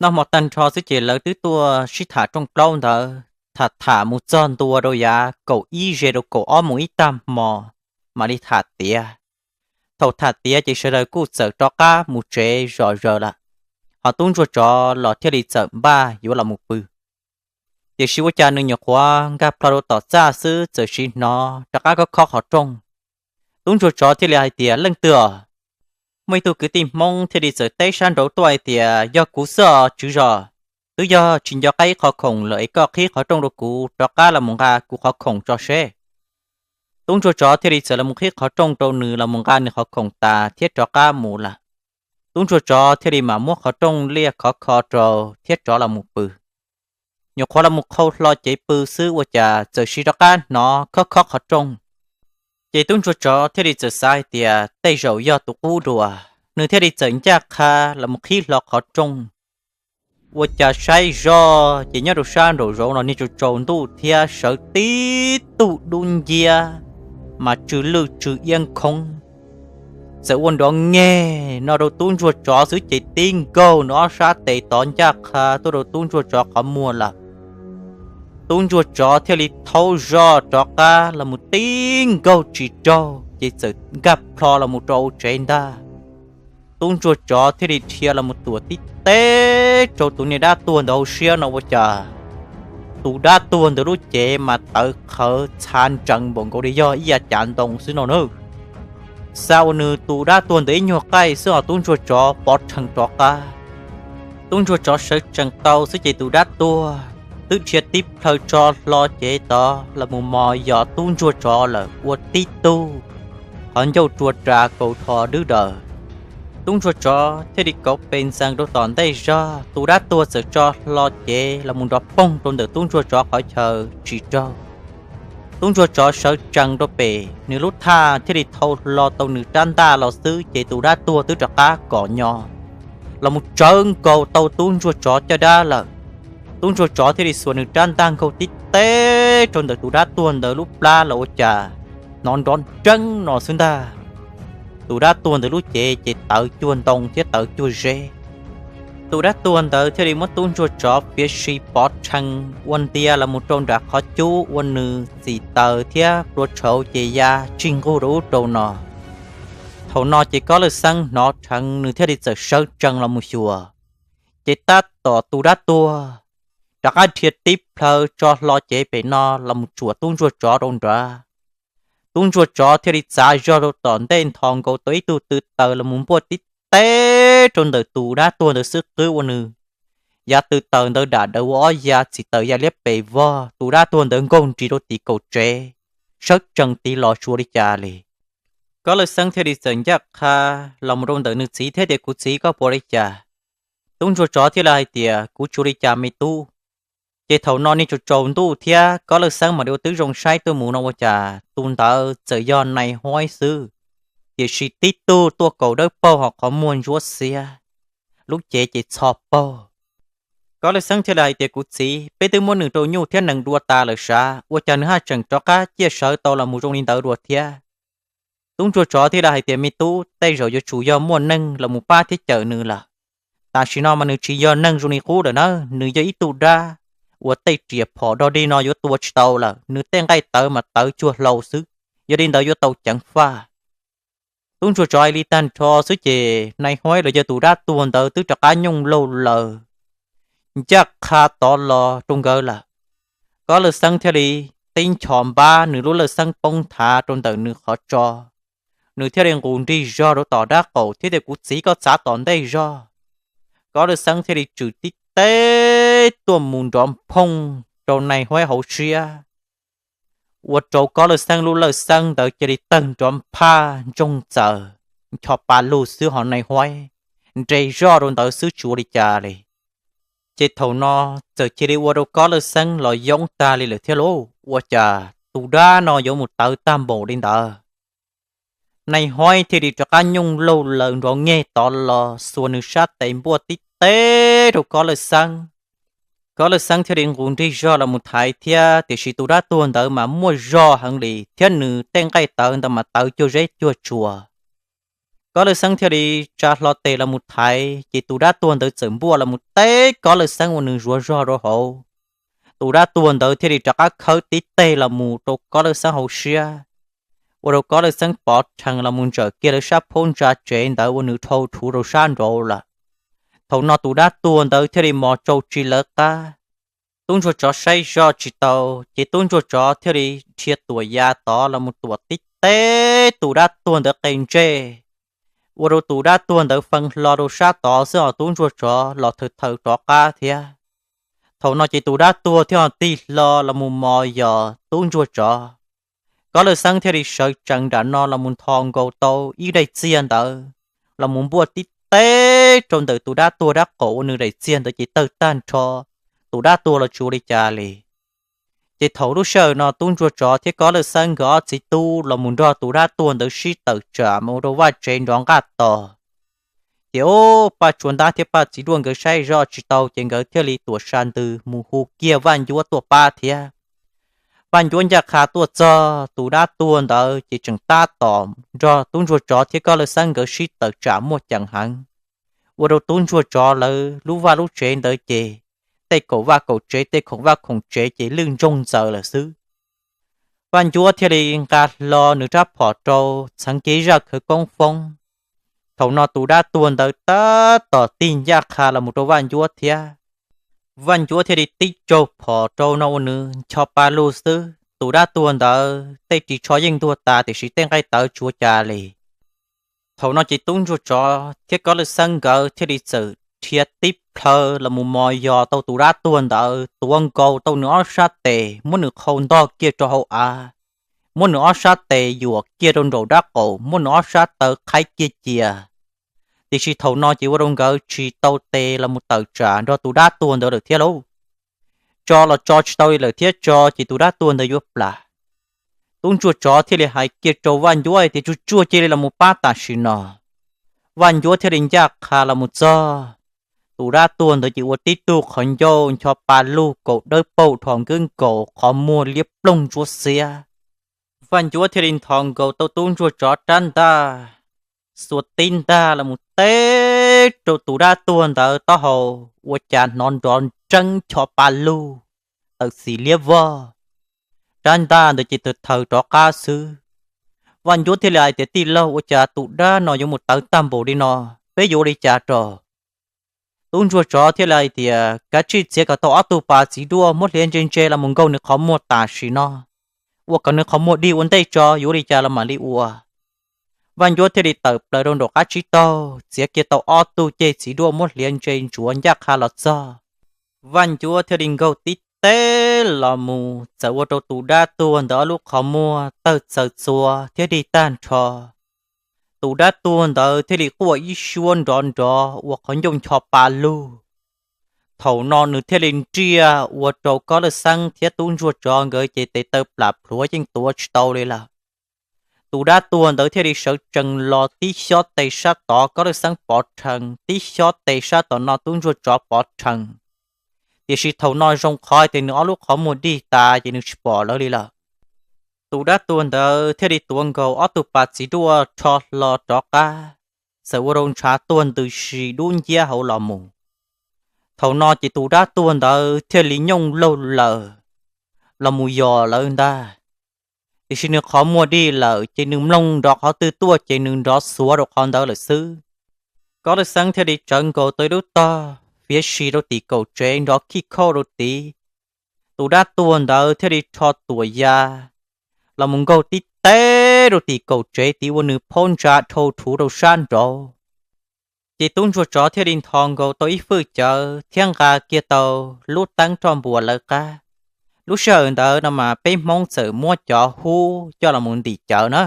Noj hmo tag nrho xwb ces lawv twb tuaj sib tham rooj plaub ntawd, tham tham mus txog ntua rau yav kaum ib ze rau kaum ob moos ib tag hmo mam li tham tiav. Thaum tham tiav ces sawv daws kuj txawm rov qab mus tsev zom zaws lawm, ho tub ntsuag tsov los thiaj li txawm npaj yuav los mus pw. Tiam sis ua cas nws nyuam qhuav nkag plho rau tom txaj xwb txawm sis hnov rov qab khob khob qhov rooj. Tub ntsuag tsov thiaj li hais tias, Leej twg os? Muaj ib tug kwv tij Hmoob thiaj li txawm teb sab nraud tuaj hais tias, Yog kuv xwb os tswv zos, twb yog tsis nco qab ib qhov khoom lawm es koj qhib qhov rooj rau kuv rov qab los mus nqa kuv qhov khoom tso seb. Tub ntsuag tsov thiaj li txawm los mus qhib qhov rooj rau nws los mus nqa nws qhov khoom tas thiab rov qab mus lawm. Tub ntsuag tsov thiaj li mam muab qhov rooj liaj khov kho rau thiab rov los mus pw. Nyuam qhuav los mus qhau hlo cev pw xwb ua cas txawm sis rov qab hnov khob khob qhov rooj. Ces tub ntsuag tsov thiaj li txawm xav hais tias tej zaum yog tus qub dua, nws thiaj li txawm ncaj qha los mus qhib hlo qhov rooj. Ua cas saib zoj ces nyob rau sab nraum zoov los niag tsaus tsaus ntuj thiab sawv tib tug dub nciab mas tsw lwj tsw iab khoob, txawm ua nrov nyeg no rau tub ntsuag tsov xwb ces tib nkaug nws ob sab tes tod ncaj qha tuaj rau tub ntsuag tsov qhov muag lawm. Tub ntsuag tsov thiaj li thaub zoj rov qab los mus tib nkaug tsis raug ces txawm nkag plho los mus rau hauv tsev ntag. Tub ntsuag tsov thiaj li dhia los mus tuam tib teb rau tus niag dab tuag ntawd hauv siab no ua cas tus dab tuag ntawd lub cev mas tawv qhawv txha ntsees npaum nkaus li yog ib yav cav ntoo xwb no na. Xa ua nws tus dab tuag ntawd ib nyuag qaij xwb os tub ntsuag tsov pov rhees rov qab. Tub ntsuag tsov sawv tsees tau xwb ces tus dab tuag twb dhia tib plhaw tso hlo cev tod los mus mos yos tub ntsuag tsov lawm ua tib tug qhov ncauj rua ras kaus thos dwb daws. Tub ntsuag tsov thiaj li kauv pes ntxees rau tom ntej zog, tus dab tuag txawm tso hlo cev los mus nrov poog rau ntawm tub ntsuag tsov qhov chaw tsis raug. Tub ntsuag tsov sawv tsees rau pem, nws lub thaj thiaj li thau hlo tau nws rab ntaj los xwb ces tus dab tuag twb rov qab kom nyo los mus tsawv nkaus tau tub ntsuag tsov caj dab lawm. Tub ntsuag tsov thiaj li xuas nws rab ntaj nkaug tib teb rau ntawm tus dab tuag ntawd lub plab los ua cas hnov nrov nreeb no xwb ntag. Tus dab tuag ntawd lub cev ces tawv cuag ntoo thiab tawv cuag zeb. Tus dab tuag ntawd thiaj li muab tub ntsuag tsov piav si pov rhees ua ntia los mus rau nram qhov cub ua nws txim taws thiab plua tshauv ces ya tsig nqug rau ub rau no. Thaum no ces Kob Lawj Xeeb hnov rheev nws thiaj li txawm sawv tsees los mus xyuas, ces tab tom tus dab tuag rov qab dhia tib plhaw tso hlo cev pem no los mus tsuam tub ntsuag tsov rau nrad. Tub ntsuag tsov thiaj li txav zog rau tom ntej nthos nkaus tau ib tug tw taws los mus npuaj tib teb rau ntawm tus dab tuag ntawd xwb qwb ua nws yav tw taws ntawd dam dawv ua ob yav txim taws ya liab pes vog. Tus dab tuag ntawd nkaug nrig rau tim kaum tsev, sawv tsees tiv los tsis ua li cas li. Kob Lawj Xeeb thiaj li txawm ncaj qha los mus rau ntawm nws txiv thiab tias, Kuv txiv, koj puas ua li cas? Tub ntsuag tsov thiaj li hais tias, Kuv tsis ua li cas me tub. Ces thaum no niag tsaus tsaus ntuj thiab Kob Lawj Xeeb mam li ua tib zoo saib tuaj mus no ua cas tus ntawd txawm yog Nais Huaib xwb, tiam sis tib tug tuaj kaus dawb paug ho qhov muag ntsuab xiab, lub cev ces txho paug. Kob Lawj Xeeb thiaj li hais tias, Kuv txiv, peb twb muab nws rau nyuj thiab nees dua tas lawm sav, ua cas nws haj tseem rov qab ciaj sawv tau los mus zoo li ntawd dua thiab? Tub ntsuag tsov thiaj li hais tias, Me tub, tej zaum yuav tsum yog muaj neeg los mus pab thiab cawm nws lawm. Tam sim no mas nws tsis yog neeg zoo li qub lawm na, nws yog ib tug dab uas tej riam phom dog dig no yuav tua tsis tau lawm, nws tej nqaij tawv mas tawv cuag hlau xwb, yog li ntawd yuav tau ceev faj. Tub ntsuag tsov hais li tag nrho xwb ces Nais Huaib los yog tus dab tuag ntawd twb rov qab nyooj laug laws ncaj qha tod los rau nkawd lawm. Kob Lawj Xeeb thiaj li tib nchos npab nws lub lawj xeeb poob nthav rau ntawm nws qhov tso, nws thiaj li nqus nrig zog rau tom dab qaum thiab tias, Kuv txiv, koj txav tom ntej zog. Kob Lawj Xeeb thiaj li tswm tib teb tuaj mus nrov phooj rau Nais Huaib hauv siab, ua rau Kob Lawj Xeeb lub lawj xeeb ntawd cia li tawg nrov phaj ntsoog txaws, ncho pa lug xwb ho Nais Huaib nres zoj rau ntawd xwb tsis ua li cas li. Ces thaum no txawm cia li ua rau Kob Lawj Xeeb los yoob tag li lawm thiab lauj, ua cas tus dab no yuav mus tawv tag npaum li ntawd. Nais Huaib thiaj li rov qab nyooj laug laws nrov nyeg tod los xuas nws sab tes npuaj tib teb rau Kob Lawj Xeeb. Kob Lawj Xeeb thiaj li nqus nrig zog los mus thaiv thiab, tiam sis tus dab tuag ntawd mas muaj zog heev li thiab nws tej nqaij tawv ntawd mas tawv cuag zeb cuag tsua. Kob Lawj Xeeb thiaj li tsa hlo tes los mus thaiv, ces tus dab tuag ntawd txawm npuaj los mus teb Kob Lawj Xeeb ua nws zuav zog rau hauv. Tus dab tuag ntawd thiaj li rov qab khawb tib teg los mus rau Kob Lawj Xeeb hauv siab, ua rau Kob Lawj Xeeb pov rhees los mus ntsawm kiag lawv sab phaub ntsa tsev ntawd ua nws dhau rhuv rau sab nraud lawm. Thaum no tus dab tuag ntawd thiaj li mos tsau tsis lawv qab. Tub ntsuag tsov saib zoj tsis tau, ces tub ntsuag tsov thiaj li dhia tuam ya tod los mus tuam tib teb tus dab tuag ntawd qe ntsej, ua rau tus dab tuag ntawd fee hlo rau sab tod xwb os, tub ntsuag tsov los thaws thaws rov qab thiab. Thaum no ces tus dab tuag thiaj ho tig hlo los mus mos yos tub ntsuag tsov. Kob Lawj Xeeb thiaj li sawv tsees nram no los mus nthos nkaus tau ib daim txiag ntawd los mus npuaj tib teb rau ntawm tus dab tuag dab qaum ua nws daim txiag ntawd ces tawg tag nrho, tus dab tuag los tsis ua li cas li. Ces thaum lub sij hawm no tub ntsuag tsov thiab Kob Lawj Xeeb nkawd ob txiv tub los mus nrog tus dab tuag ntawd sib tawm tsam mus rau vaj tsev nrov nqaj tos. Ces ub, Paj Tsua Ntab thiab Paj Txiv Duaj nkawd saib zoj tsis tau ces nkawd thiaj li tuam sa ntws mus hu kiag Vaj Ncuab tuaj pab thiab. Vaj Ncuab ncaj qha tuaj txog tus dab tuag ntawd ces tseem tab tom nrog tub ntsuag tsov thiab Kob Lawj Xeeb nkawd sib tawm tsam muaj ceem heev, ua rau tub ntsuag tsov lawv lub vaj lub tsev ntawd ces tej kaum vaj kaum tsev tej khoom vaj khoom tsev ces lwj ntsoog ntxaws lawm xwb. Vaj Ncuab thiaj li nqa hlo nws rab phom rau txheev kiag ib zaj khawv koob foob. Thaum no tus dab tuag ntawd tab tom tig ncaj qha los mus rau Vaj Ncuab thiab. Vaj Ncuab thiaj li tib tsaug phom rau no ua nws ncho pa lug xwb, tus dab tuag ntawd tej ris tsho yeej ntuag tas tiam sis tej nqaij tawv tsis ua cas li. Thaum no ces tub ntsuag tsov thiab Kob Lawj Xeeb nkawd thiaj li txawm dhia tib plhaw los mus mos yos tau tus dab tuag ntawd, tuav nkaus tau nws ob sab tes, muab nws qhau ntog kiag rau hauv av, muab nws ob sab tes yuam kiag rau nraum dab qaum, muab nws ob sab taw qhaib kiag cia. Tiam sis thaum no ces ua rau nkawd tsis tau tes los mus tawm tsam nrog tus dab tuag ntawd lawm thiab lauj. Tso los tso tsis tau li lawm thiab, tso ces tus dab tuag ntawd yuav plam. Tub ntsuag tsov thiaj li hais kiag rau Vaj Ncuab tias, Tsuag tsuag, cia li los mus pab tam sim no. Vaj Ncuab thiaj li ncaj qha los mus txog. Tus dab tuag ntawd ces ua tib tug qhov ncauj ncho pa lug, kaus dawb paug dhos nkawb nkaus, qhov muag liab ploog ntsuab xiab. Vaj Ncuab thiaj li nthos nkaus tau tub ntsuag tsov rab ntaj, xuas tib ntaj los mus teb rau tus dab tuag ntawd taub hau, ua cas hnov nrov nreeb ncho pa lug, tawm xim liab vog. Rab ntaj ntawd ces tawm thawm rov qab xwb. Vaj Ncuab thiaj li hais tias, Tij laug, ua cas tus dab no yuav mus tawv tag npaum li no? Peb yuav ua li cas rau? Tub ntsuag tsov thiaj li hais tias, Kav tsij txiav kom tau ob tug pas txiv duaj muab hliav ntse ntse los mus nkaug nws qhov muag tam sim no, ua kom nws qhov muag dig ua ntej tso, yuav ua li cas los mam li ua. Vaj Ncuab thiaj li tawm plaws rau nraum qab tsib taug, txiav kiag tau ob tug ceg txiv duaj muab hliav ntse ntsuav ncaj qha los txog. Vaj Ncuab thiaj li nkaug tib teb los mus, txawm ua rau tus dab tuag ntawd ob lub qhov muag tawg txaws txuas thiab dig tag nrho. Tus dab tuag ntawd thiaj li quaj ib suab nrov nrov ua qhov ncauj ncho pa lug. Thaum no nws thiaj li nriaj ua rau Kob Lawj Xeeb thiab tub ntsuag tsov nkawd ces tes taw plam plhuav yeej tuav tsis tau li lawm. Tus dab tuag ntawd thiaj li sawv tsees los tib xyob tes sab tod Kob Lawj Xeeb pov rhees, tib xyob tes sab tom no tub ntsuag tsov pov rhees. Tiam sis thaum no zoo qhov tias nws ob lub qhov muag dig tas ces nws tsis pom lawv li lawm. Tus dab tuag ntawd thiaj li tuav nkaus ob tug pas txiv duaj rho hlo rov qab, txawm ua rau ntshav tuag ntws si dub nciab hauv los mus. Thaum no ces tus dab tuag ntawd thiaj li nyooj laug lawm los mus yos lawv ntag. Tiam sis nws qhov muag dig lawm ces nws mloog nrov qhov twg tuaj ces nws nrov xuav rau qhov ntawd lawm xwb. Kob Lawj Xeeb thiaj li tsawv nkaus tau ib lub tog fiav si rau tim kaum tsev nrov khij khauj rau tid. Tus dab tuag ntawd thiaj li rho tuam ya los mus nkaug tib teb rau tim kaum tsev tid ua nws phaub ntsa dhau rhuv rau sab nraud. Ces tub ntsuag tsov thiaj li nthos nkaus tau ib fwj cawv thiab nqa kiag tau lub teeb roj npuas lawv qab. Lub sij hawm ntawd no mas peb Hmoob txawm muab cov hub coj los mus ntim cawv na.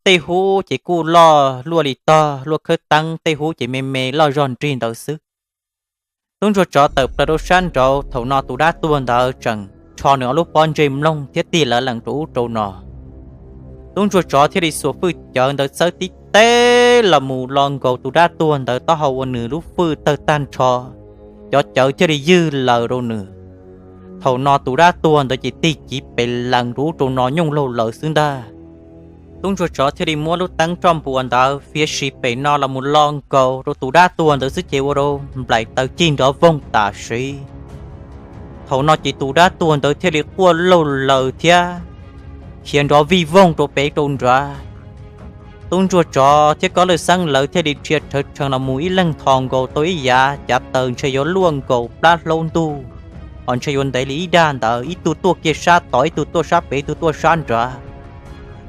Tej hub ces kuj loj luaj li tog luaj khawb teeb, tej hub ces me me loj zog nrig ntawd xwb. Tub ntsuag tsov tawm plaws rau sab nraud, thaum no tus dab tuag ntawd tseem rho nws ob lub pob ntseg mloog thiab tig lawv lees rau ub rau no. Tub ntsuag tsov thiaj li xuas fwj cawv ntawd txawb tib teb los mus lo nkaus tus dab tuag ntawd taub hau ua nws lub fwj tawg tag nrho, cov cawv thiaj li ywg laws rau nws. Thaum no tus dab tuag ntawd ces tig kiv pes lees rau ub rau no nyooj laug lawm xwb ntag. Tub ntsuag tsov thiaj li muab lub teeb roj npuas ntawd fiav si pem no los mus lo nkaus rau tus dab tuag ntawd xwb ces ua rau nplaim taws cig nrov voog tam sim. Thaum no ces tus dab tuag ntawd thiaj li quaj laug laws thiab khiav nrov vij voog rau pem rau nrad. Tub ntsuag tsov thiab Kob Lawj Xeeb lawv thiaj li dhia rhawv rhees los mus ib leeg nthos nkaus tau ib yav cav taws ntshe yuav luaj nkaus plab hlaub ntuj, ho ntshe yuav ntev li ib dag ntawd, ib tug tuaj kiag sab tod, ib tug tuaj sab pem, ib tug tuaj sab nrad.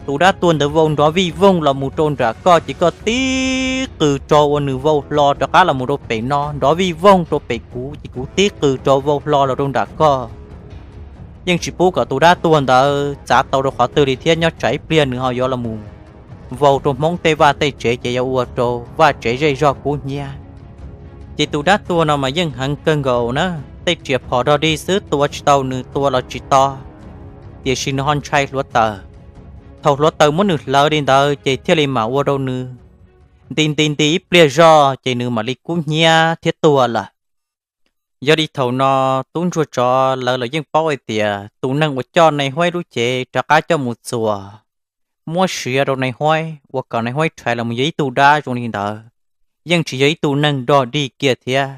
Tus dab tuag ntawd vau nrov vij voog los mus rau nram koj ces koj tib qws rau ua nws vau hlo rov qab los mus rau pem no, nrov vij voog rau pem kuv ces kuv tib qws rau vau hlo los rau nram koj. Yeej tsis pub kom tus dab tuag ntawd txav tau rau qhov twg li thiab, nyob tsam ib pliag nws ho yuav los mus vau rau Hmoob tej vaj tej tsev ces yuav ua rau vaj tsev zej zog kub hnyiab. Ces tus dab tuag no mas yeej heev kawg nkaus na, tej riam phom dog dig xwb tua tsis tau nws, tua los tsis to, tiam sis nws ho ntshai hluav taws. Thaum hluav taws muab nws hlawv li ntawd ces thiaj li mam ua rau nws nti nti nti ib pliag zog ces nws mam li kub hnyiab thiab tuag lawm. Yog li thaum no tub ntsuag tsov lawv los yeej paub hais tias tus neeg uas coj nai huaib lub cev rov qab coj mus txuas, muab siav rau nai huaib ua kom nai huaib rhais los mus yog ib tug dab zoo li ntawd, yeej tsis yog ib tug neeg dog dig kiag thiab.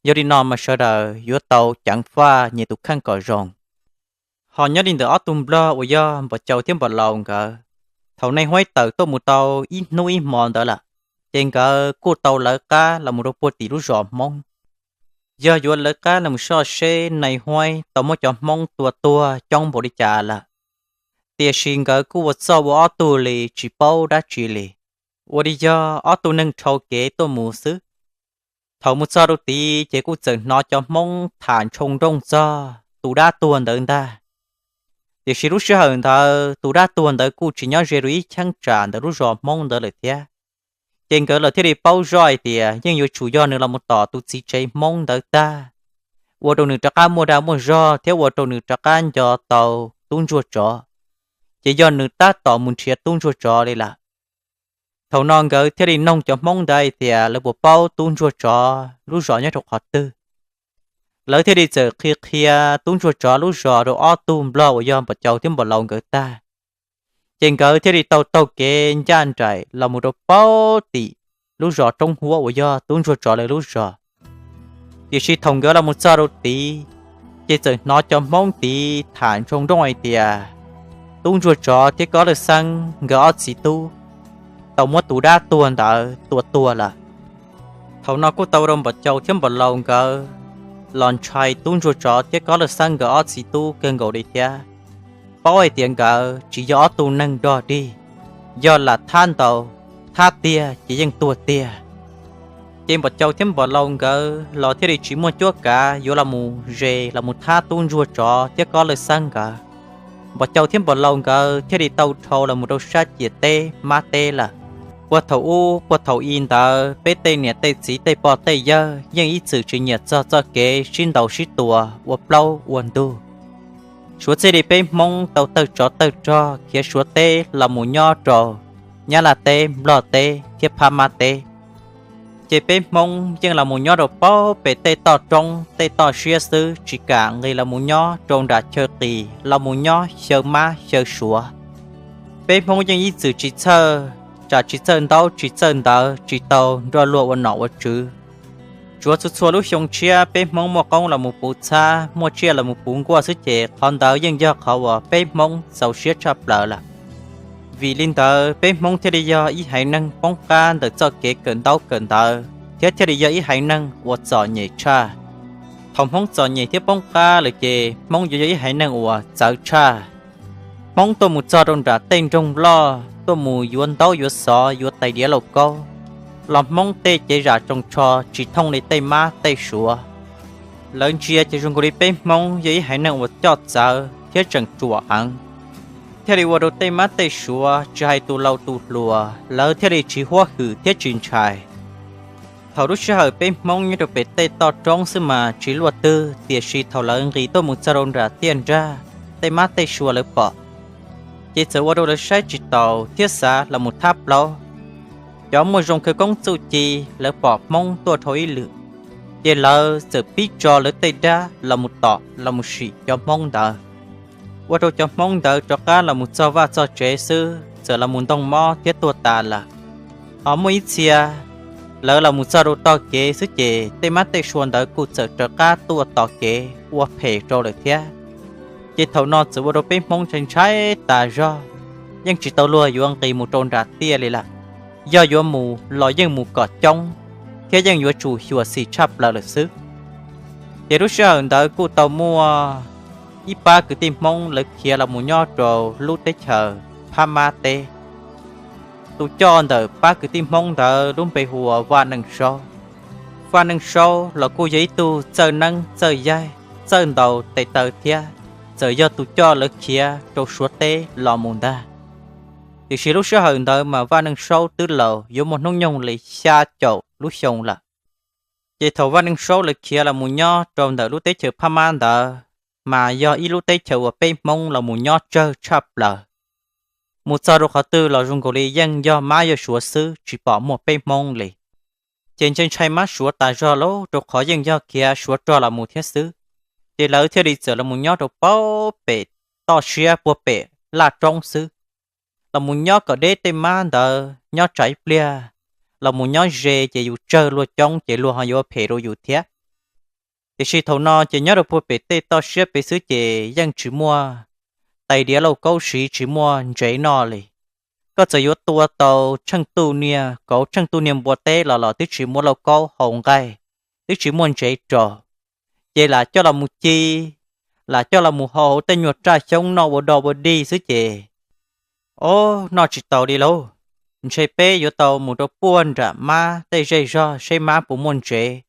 Yog li no mas sawv daws yuav tau ceev faj nyias tus kheej kom zoo. Ho nyob li ntawm ob tug nplog uas yog Npam Caus thiab Npam Laus nkawd, thaum nai huaib tawm tuaj mus tau ib hnub ib hmo ntawd lawm, ces nkawd kuj tau lawv qab los mus rau puag tim lub zos Hmoob. Yog yuav lawv qab los mus soj seb nai huaib tau muab cov Hmoob tua tuag coob npaum li cas lawm, tiam sis nkawd kuj ua txoj ua ob tug li tsis paub dab tsi li, ua li yog ob tug neeg dhau kev tuaj mus xwb. Thaum mus txog rau tid ces kuj txawm hnov cov Hmoob tham ntshoo nrooj txog tus dab tuag ntawd ntag. Tiam sis lub sij hawm ntawd tus dab tuag ntawd kuj tsis nyob ze rau ib cheeb tsam ntawm lub zos Hmoob ntawd lawm thiab. Ces nkawd los thiaj li paub zoj hais tias yeej yuav tsum yog nws los mus tom tus txiv tsev Hmoob ntawd tag, ua rau nws rov qab muaj dag muaj zog thiab ua rau nws rov qab nco tau tub ntsuag tsov. ces yog nws tab tom mus nrhiav tub ntsuag tsov li lawm. Thaum no nkawd thiaj li noog cov Hmoob ntawd hais tias lawv puas paub tub ntsuag tsov lub zos nyob rau qhov twg. Lawv thiaj li txawm qhia qhia tub ntsuag tsov lub zos rau ob tug nplog uas yog Npam Cau thiab Npam Laus nkawd tag, ces nkawd thiaj li tau taug kev ncaj nraim los mus rau paub tim lub zos Roob Huab uas yog tub ntsuag tsov lawv lub zos. Tiam sis thaum nkawd los mus txog rau tid, ces txawm hnov cov Hmoob tid tham ntsoog nrooj hais tias tub ntsuag tsov thiab Kob Lawj Xeeb nkawd ob txiv tub tau muab tus dab tuag ntawd tua tuag lawm. Thaum no kuj tau ua rau Npam Cau thiab Npam Laus nkawd los ntshai tub ntsuag tsov thiab Kob Lawj Xeeb nkawd ob txiv tub kawg nkaus li thiab, paub hais tias nkawd tsis yog ob tug neeg dog dig, yog lam thab ntau, thab tiag ces yeej tuag tiag. Ces Npam Cau thiab Npam Laus nkawd los thiaj li tsis muaj cuab kav yuav los mus ze los mus thab tub ntsuag tsov thiab Kob Lawj Xeeb nkawd. Npam Cau thiab Npam Laus nkawd thiaj li tau dhau los mus rau sab ciam teb Mab teb lawm. Puag thaum ub puag thaum i ntawd peb tej niam tej txiv tej pog tej yawg yeej ib txwm tsis nyiam txog txoj kev sib ntaus sib tua ua plaub ua ntug. Suav txij li peb Hmoob tau tawg tsov tawg rog khiav Suav teb los mus nyob rau Nyab Laj teb, Nplog teb thiab Phab Mab teb, ces peb Hmoob yeej los mus nyob rau paub pem tej toj roob tej toj siab xwb, tsis kam nqis los mus nyob rau nram chaw qis los mus nyob xyaw Mab xyaw Suav. Peb Hmoob yeej ib txwm tsis txhawj, tsam tsis txawj ntaub tsis txawj ntawv, tsis tau nrog luag ua nom ua tswv. Tsuav txhua txhua lub xyoo tshiab peb Hmoob muaj qoob los mus puv txhab, muaj tsiaj los mus puv nkuaj xwb ces qhov ntawd yeej yog qhov uas peb Hmoob txaus siab tshaj plaws lawm. Vim li ntawd peb Hmoob thiaj li yog ib haiv neeg poob qab ntawm txoj kev kawm ntaub kawm ntawv thiab thiaj li yog ib haiv neeg uas txom nyem tshaj. Thaum Hmoob txom nyem thiab poob qab lawm ces Hmoob yuav yog ib haiv neeg uas txawv tshaj. Hmoob tuaj mus txog rau nram tej nroog loj, tuaj mus yuav ntaub yuav xov, yuav tais diav lauj kaub, los Hmoob tej cev zam tsoos tsho tsis thooj li tej Mab tej Suav. Lawv ntsia ces zoo nkaus li peb Hmoob yog ib haiv neeg uas coj txawv thiab tseem ruam heev, thiaj li ua rau tej Mab tej Suav tsis hais tus laus tus hluas lawv thiaj li tsis huab hwm thiab tsis ntshai. Thaum lub sij hawm peb Hmoob nyob rau pem tej toj roob xwb mas tsis luaj twg, tiam sis thaum lawv nqis tuaj mus txog rau nram tiaj nrag, tej Mab tej Suav lawv pom, ces txawm ua rau lawv saib tsis taus thiab xav los mus thab plaub. Cov muaj zoo khawv koob txuj ci lawv pom Hmoob tuaj dhau ib lwm, ces lawv txawm pib tso lawv tej dab los mus tom los mus sim cov Hmoob ntawd, ua rau cov Hmoob ntawd rov qab los mus txog vaj txog tsev xwb txawm los mus ntoo mob thiab tuag tas lawm. Ho muaj ib txhia lawv los mus txog rau tog kev xwb ces tej Mab tej Suav ntawd kuj txawm rov qab tuaj tos kev ua phem rau lawm thiab. Ces thaum no txawm ua rau peb Hmoob ntshai ntshai tas zog, yeej tsis tau luag yuav nqis mus rau nram tiaj li lawm. Yog yuav mus los yeej mus kom coob, thiab yeej yuav tsum xyuam xim tshaj plaws lawm xwb. Ces lub sij hawm ntawd kuj tau muaj ib pab kwv tij Hmoob lawv khiav los mus nyob rau lub teb chaws Phab Mab teb. Tus coj ntawm pab kwv tij Hmoob ntawd lub npe hu ua Vaj Neej Saub. Vaj Neej Saub los kuj yog ib tug txawj neeb txawj yaig, txawj ntaus tes taw thiab, txawm yog tus coj lawv khiav rau Suav teb los mus ntag. Tiam sis lub sij hawm ntawd mas Vaj Neej Saub twb laus yuav muaj hnub nyoog li xya caum lub xyoo lawm. Ces thaum Vaj Neej Saub lawv khiav los mus nyob rau ntawm lub teb chaws Phab Mab ntawd, mas yog ib lub teb chaws uas peb Hmoob los mus nyob tsawg tshaj plaws. Mus txog rau qhov twg los zoo nkaus li yeej yog Mab yog Suav xwb, tsis pom muaj peb Hmoob li. Ces ntshai ntshai Mab Suav tas zog lauj, rau qhov yeej yog khiav Suav rog los mus thiab xwb. Ces lawv thiaj li txawm los mus nyob rau paub pem toj siab puag pem laj roob xwb, los mus nyob kom deb tej Mab ntawd nyob tsam ib pliag los mus nyob ze ces yus tsawg luag coob ces luag ho yuav phem rau yus thiab. Tiam sis thaum no ces nyob rau puag pem tej toj siab pem xwb ces yeej tsis muaj tais diav lauj kaub siv, tsis muaj ntsev noj li. Koj txawm yuav tua tau tsheej tuj niag kauv tsheej tuj niag npua teb los los twb tsis muaj lauj kaub hau nqaij, twb tsis muaj ntsev rau, ces lam coj los mus ci, lam coj los mus hau hauv tej nyuag raj xyoob noj ua dog ua dig xwb ces, o, noj tsis taus li lauj. Ntshe peb yuav tau mus rau puag nram Mab tej zej zog seb Mab puas muaj ntsev,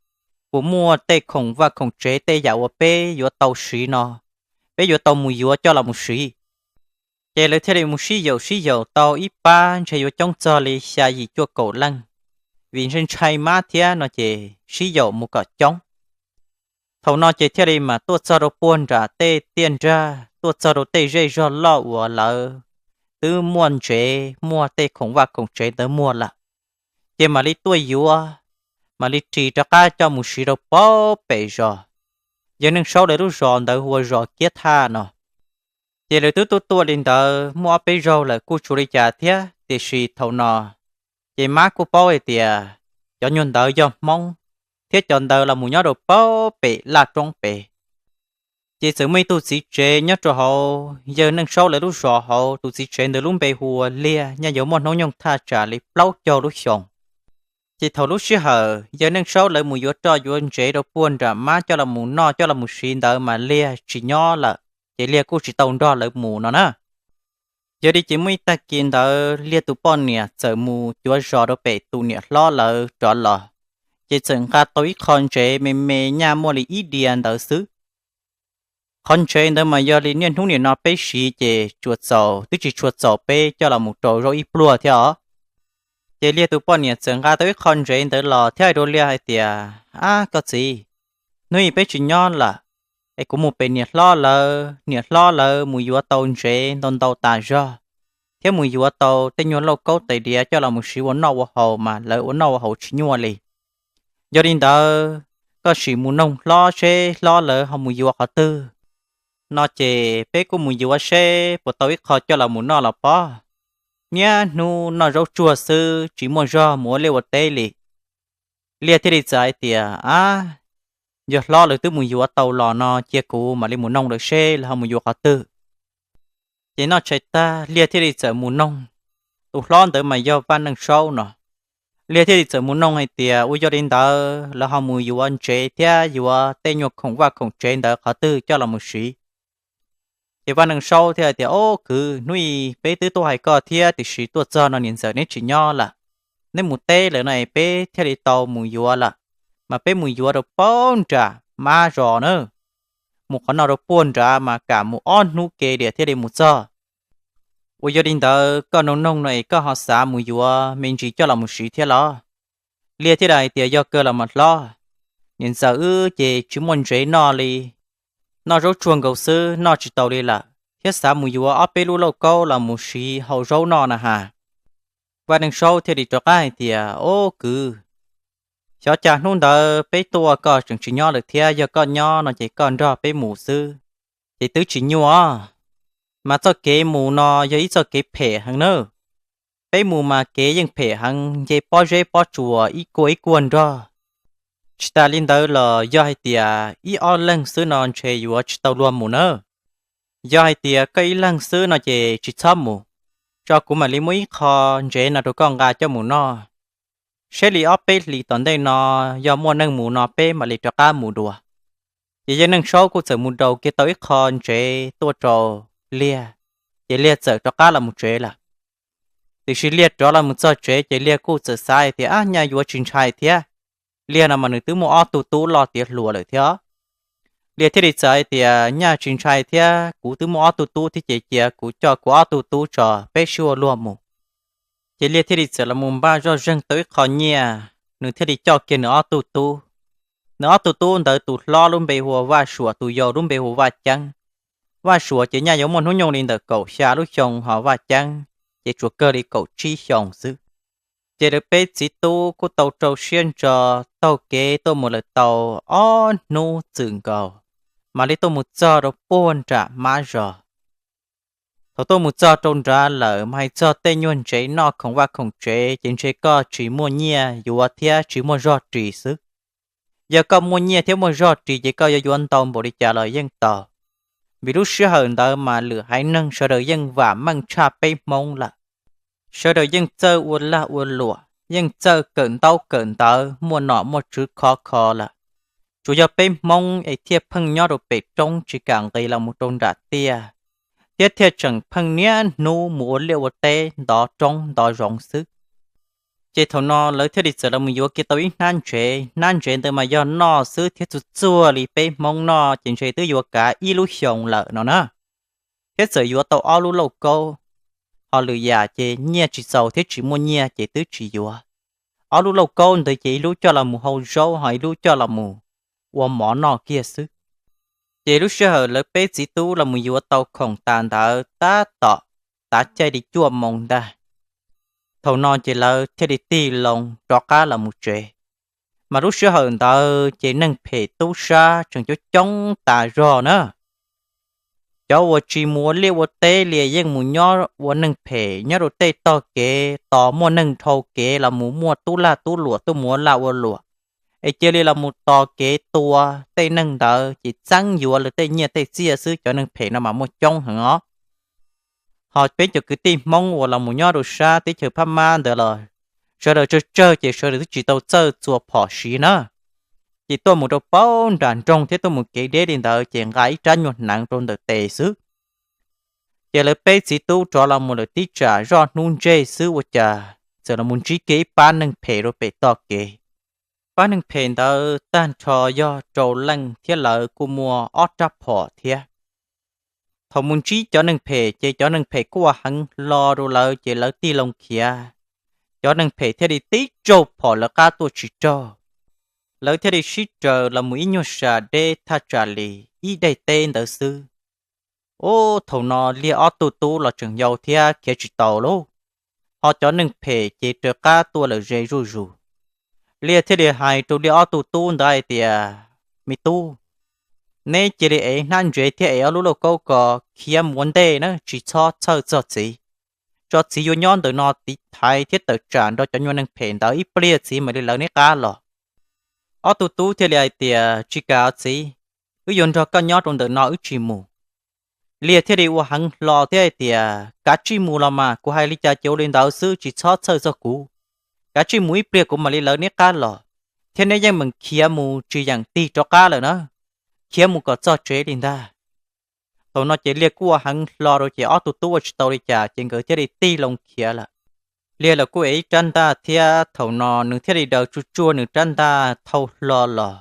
puas muaj tej khoom vaj khoom tsev tej yam uas peb yuav tau siv no, peb yuav tau mus yuav coj los mus siv. Ces lawv thiaj li mus sib yaum sib yaum tau ib pab ntshe yuav coob txog li xya yim cuaj kaum leej, vim ntshai ntshai Mab thiab no ces sib yaum mus kom coob. Thaum no ces thiaj li mam tuaj txog rau puag nram tej tiaj nrag, tuaj txog rau tej zej zog loj uas lawv twb muaj ntsev, muaj tej khoom vaj khoom tsev ntawd muag lawm, ces mam li tuaj yuav, mam li ris rov qab coj mus siv rau pem zos. Yawg Neej Saub lawv lub zos ntawd hu ua zos Kiab Thaj no. Ces lawv twb tuaj tuaj li ntawd muaj ob peb zaug lawm kuj tsis ua li cas thiab, tiam sis thaum no ces mab kuj paub hais tias cov nyuag ntawd yog Hmoob, thiab cov ntawd los mus nyob rau pem laj roob pem. Ces txawm muaj ib tug txiv tsev nyob rau hauv yawg Neej Saub lawv lub zos hauv, tus txiv tsev ntawd lub npe hu ua Liag, nyaj yuav muaj hnub nyoog thaj tsam li plaub caug lub xyoos. Ces thaum lub sij hawm yawg Neej Saub lawv mus yuav roj yuav ntsev rau puag nram mab coj los mus noj coj los mus siv ntawd mas Liag tsis nyob lawm, ces Liag kuj tsis tau nrog lawv mus no na. Yog li ces muaj ib tag kis ntawd Liag tus poj niam txawm mus cuav zos rau pem tus niam hlob lawv rov los, ces txawm nqa tau ib qho ntsev me me nyaj muaj li ib diav ntawd xwb. Qhov ntsev ntawd mas yog li niaj hnub nim no peb siv ces tsuas txaus, twb tsis tshua txaus peb coj los mus rau zaub ib pluag thiab os. Ces Liag tus poj niam txawm nqa tau ib qho ntsev ntawd los thiab hais rau Liag hais tias, Ab koj txiv, hnub ib peb tsis nyob lawm, es kuv mus pem niam hlob lawv, niam hlob lawv mus yuav tau ntsev ntau ntau tas zog, thiab mus yuav tau tej nyuag lauj kaub tais diav coj los mus siv ua noj ua haus mas lawv ua noj ua haus tsis nyuaj li. Yog li ntawd, koj sim mus noog hlob seb hlob lawv ho mus yuav qhov twg no ces peb kuj mus yuav seb puas tau ib qho coj los mus noj los pob. Niaj hnub noj zaub tsuag xwb tsis muaj zog mus ua liaj ua teb li. Liaj thiaj li txawm hais tias, Ab, yog hlob lawv twb mus yuav tau los no cia kuv mam li mus noog lawv seb lawv ho mus yuav qhov twg. Ces noj tshais tag Liaj thiaj li txawm mus noog, tus hlob ntawd mas yog Vaj Neej Saub no. Liaj thiaj li txawm mus noog hais tias, Ua yog li ntawd lawv ho mus yuav ntsev thiab yuav tej nyuag khoom vaj khoom tsev ntawd qhov twg coj los mus siv? Ces Vaj Neej Saub thiaj hais tias, Ob kwv, hnub ib peb twb tuaj hais koj thiab tiam sis tuaj txog no niam ntxawm neb tsis nyob lawm, neb mus teb lawm no es peb thiaj li tau mus yuav lawm. Mas peb mus yuav rau pem nram mab zos na, mus qhov no rau puag nrad mas kam mus ob hnub ke li thiaj li mus txog. Ua yog li ntawd koj noog noog no es koj ho xav mus yuav me ntsis coj los mus siv thiab los? Liaj thiaj li hais tias, Yog kawg los mas hlob, niam ntxawm wb ces tsis muaj ntsev noj li, noj zaub tsuag nkaus xwb noj tsis tau li lawm, thiab xav mus yuav ob peb lub lauj kaub los mus siv hau zaub noj na has. Vaj Neej Saub thiaj li rov qab hais tias, Ob kwv, xyov cas hnub ntawd peb tuaj koj tseem tsis nyob lawm thiab, yog koj nyob no ces koj nrog peb mus xwb, ces twb tsis nyuaj. Mas txoj kev mus no yog ib txoj kev phem heev nawb. Peb mus mas kev yeej phem heev, nce pob zeb pob tsuas ib kuaj ib kuaj nrog. Tsis tas li ntawd los yog hais tias ib ob leeg xwb no ntshe yuav tsis tau luag mus nawb. Yog hais tias koj ib leeg xwb no ces tsis txhob mus, tso kuv mam li muab ib qho ntsev no rau koj nqa coj mus noj, seb li ob peb hlis tom ntej no yog muaj neeg mus no peb mam li rov qab mus dua. Ces yawg Neej Saub kuj txawm mus daus kiag tau ib qho ntsev tuaj rau Liaj, ces Liaj txawm rov qab los mus tsev lawm. Tiam sis Liaj rov los mus txog tsev ces Liaj kuj txawm xav hais tias, Ab, nyaj yuav tsis ntshai thiab. Liaj no mas nws twb muaj ob tug tub loj tiav hluas lawm thiab. Liaj thiaj li txawm hais tias, Nyaj tsis ntshai thiab, kuv twb muaj ob tug tub thiab ces cia kuv coj kuv ob tug tub tso peb sib ua luag mus. Ces Liaj thiaj li txawm los mus npaj zoj zeeg tau ib qho nyiaj, nws thiaj li coj kiag nws ob tug tub. Nws ob tug tub ntawd tus hlob lub npe hu ua Vaj Suam, tus yau lub npe hu ua Vaj Ceeb. Vaj Suam ces nyaj yuav muaj hnub nyoog li ntawm kaum xya lub xyoo, ho Vaj Ceeb ces tsuas kawg li kaum tsib xyoos xwb. Ces lawv peb txiv tub kuj tau rau siab ntso taug kev tuaj mus lawm tau ob hnub txwm nkaus, mam li tuaj mus txog rau puag nram mab zos. Thaum tuaj mus txog rau nrad lawm mas hais txog tej nyuag ntsev noj khoom vaj khoom tsev ces ntshe koj tsis muaj nyiaj yuav thiab tsis muaj zog ris xwb. Yog koj muaj nyiaj thiab muaj zog ris ces koj yuav yuav ntau npaum li cas los yeej tau, vim lub sij hawm ntawd mas lwm haiv neeg sawv daws yeej vam meej tshaj peb Hmoob lawm. Sawv daws yeej txawj ua lag ua luam, yeej txawj kawm ntaub kawm ntawv, muaj nom muaj tswv khov kho lawm. Tsuas yog peb Hmoob es thiaj pheej nyob rau pem roob tsis kam nqis los mus rau nram tiaj, thiab thiaj tseem pheej niaj hnub mus ua liaj ua teb ntov roob ntov zoov xwb. Ces thaum no lawv thiaj li txawm los mus yuav kiag tau ib hnab ntsev. Hnab ntsev ntawd mas yog noj xwb thiab txuag txuag li peb Hmoob noj ces ntshe twb yuav kav ib lub xyoos lawm no na. Thiab txawm yuav tau ob lub lauj kaub, ho lwm yam ces nyiaj tsis txaus thiab tsis muaj nyiaj ces twb tsis yuav. Ob lub lauj kaub ntawd ces ib lub coj los mus hau zaub, ho ib lub coj los mus ua mov noj kiag xwb. Ces lub sij hawm lawv peb txiv tub los mus yuav tau khoom tas ntawd tab tom tav caij li cuaj moos ntag. Thaum no ces lawv thiaj li tig loo rov qab los mus tsev. Mas lub sij hawm ntawd ces neeg phem tub sab tseem coob coob tas zog na. Cov uas tsis mus ua liaj ua teb li yeej mus nyob ua neeg phem nyob rau tej tog kev, tos muaj neeg dhau kev los mus muaj tub lag tub luam tuaj mus ua lag ua luam, es cia li los mus tos kev tua tej neeg ntawd ces txeeb yuav lawv tej nyiaj tej txiaj xwb. Cov neeg phem no mas muaj coob heev os. Ho peb cov kwv tij Hmoob uas los mus nyob rau sab teb chaws Phab Mab ntawd los sawv daws tsawg tsawg ces sawv daws twb tsis tau txawj txua phom siv na, ces tuaj mus rau paub nram nroog thiab tuaj mus kev deb li ntawd ces nqa ib rab nyuag hneev rau ntawm tes xwb. Ces lawv peb txiv tub rov los mus lawm tib tsam zoj hnub ntseg xwb ua cas txawm los mus ntsib kiag ib pab neeg phem rau pem tog kev. Pab neeg phem ntawd tag nrho yog rau leej thiab lawv kuj muaj ob rab phom thiab. Thaum mus ntsib cov neeg phem ces cov neeg phem kuj ua heev hlo rau lawv ces lawv tig loo khiav. Cov neeg phem thiaj li tib tsaug phom lawv qab tuaj tsis raug, lawv thiaj li sib raws los mus ib nyuag sas deb thaj tsam li ib daim teb ntawd xwb. Ub, thaum no Liaj ob tug tub los tseem yau thiab khiav tsis tau lauj, ho cov neeg phem ces raws qab tuaj lawm ze zuj zus. Liaj thiaj li hais rau Liaj ob tug tub ntawd hais tias, me tub, neb cia li ev hnab ntsev thiab ev ob lub lauj kaub ko khiav mus ua ntej na, tsis txhob txhawj txog txiv. Tso txiv yuav nyob ntawm no tiv thaiv thiab tawm tsam nrog cov nyuag neeg phem ntawd ib pliag txiv mam li lawv neb qab los. Ob tug tub thiaj li hais tias, tsis kam os txiv, wb yuav nrog koj nyob rau ntawm no wb tsis mus. Liaj thiaj li ua heev hlo thiab hais tias, kav tsij mus los mas, kuv hais li cas ces ua li ntawd xwb, tsis txhob txhawj txog kuv. Kav tsij mus ib pliag kuv mam li lawv neb qab los, thiab neb yeej meem khiav mus tsis yeem tig rov qab lawm na, khiav mus kom txog tsev li ntag. Thaum no ces Liaj kuj ua heev hlo rau ces ob tug tub ua tsis tau li cas ces nkawd thiaj li tig loo khiav lawm. Liaj los kuj ev ib rab ntaj thiab thaum no nws thiaj li daws tsuj tsuag nws rab ntaj thau hlo los.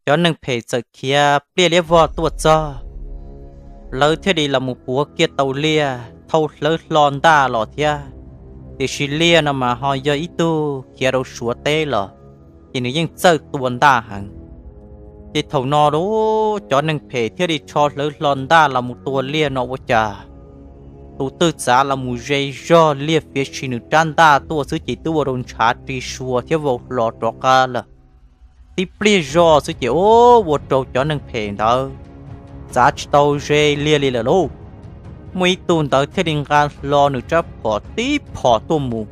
Cov neeg phem txawm khiav pliaj liab vog tuaj txog, lawv thiaj li los mus puav kiag tau Liaj thau hlawv hlo ntaj los thiab. Tiam sis Liaj no mas ho yog ib tug khiav rau Suav teb los, ces nws yeej txawj tua ntaj heev. Ces thaum no lauj, cov neeg phem thiaj li rho hlawv hlo ntaj los mus tua Liaj no ua cas tus twg txav los mus ze zog Liaj fiav si nws rab ntaj tuaj xwb ces twb ua rau ntshav ri sua thiab vau hlo rov qab lawm. Tib pliag zoj xwb ces ua rau cov neeg phem ntawd txav tsis tau ze Liaj li lawm lauj. Muaj ib tug ntawd thiaj li nqa hlo nws rab phom tib phom tuaj mus,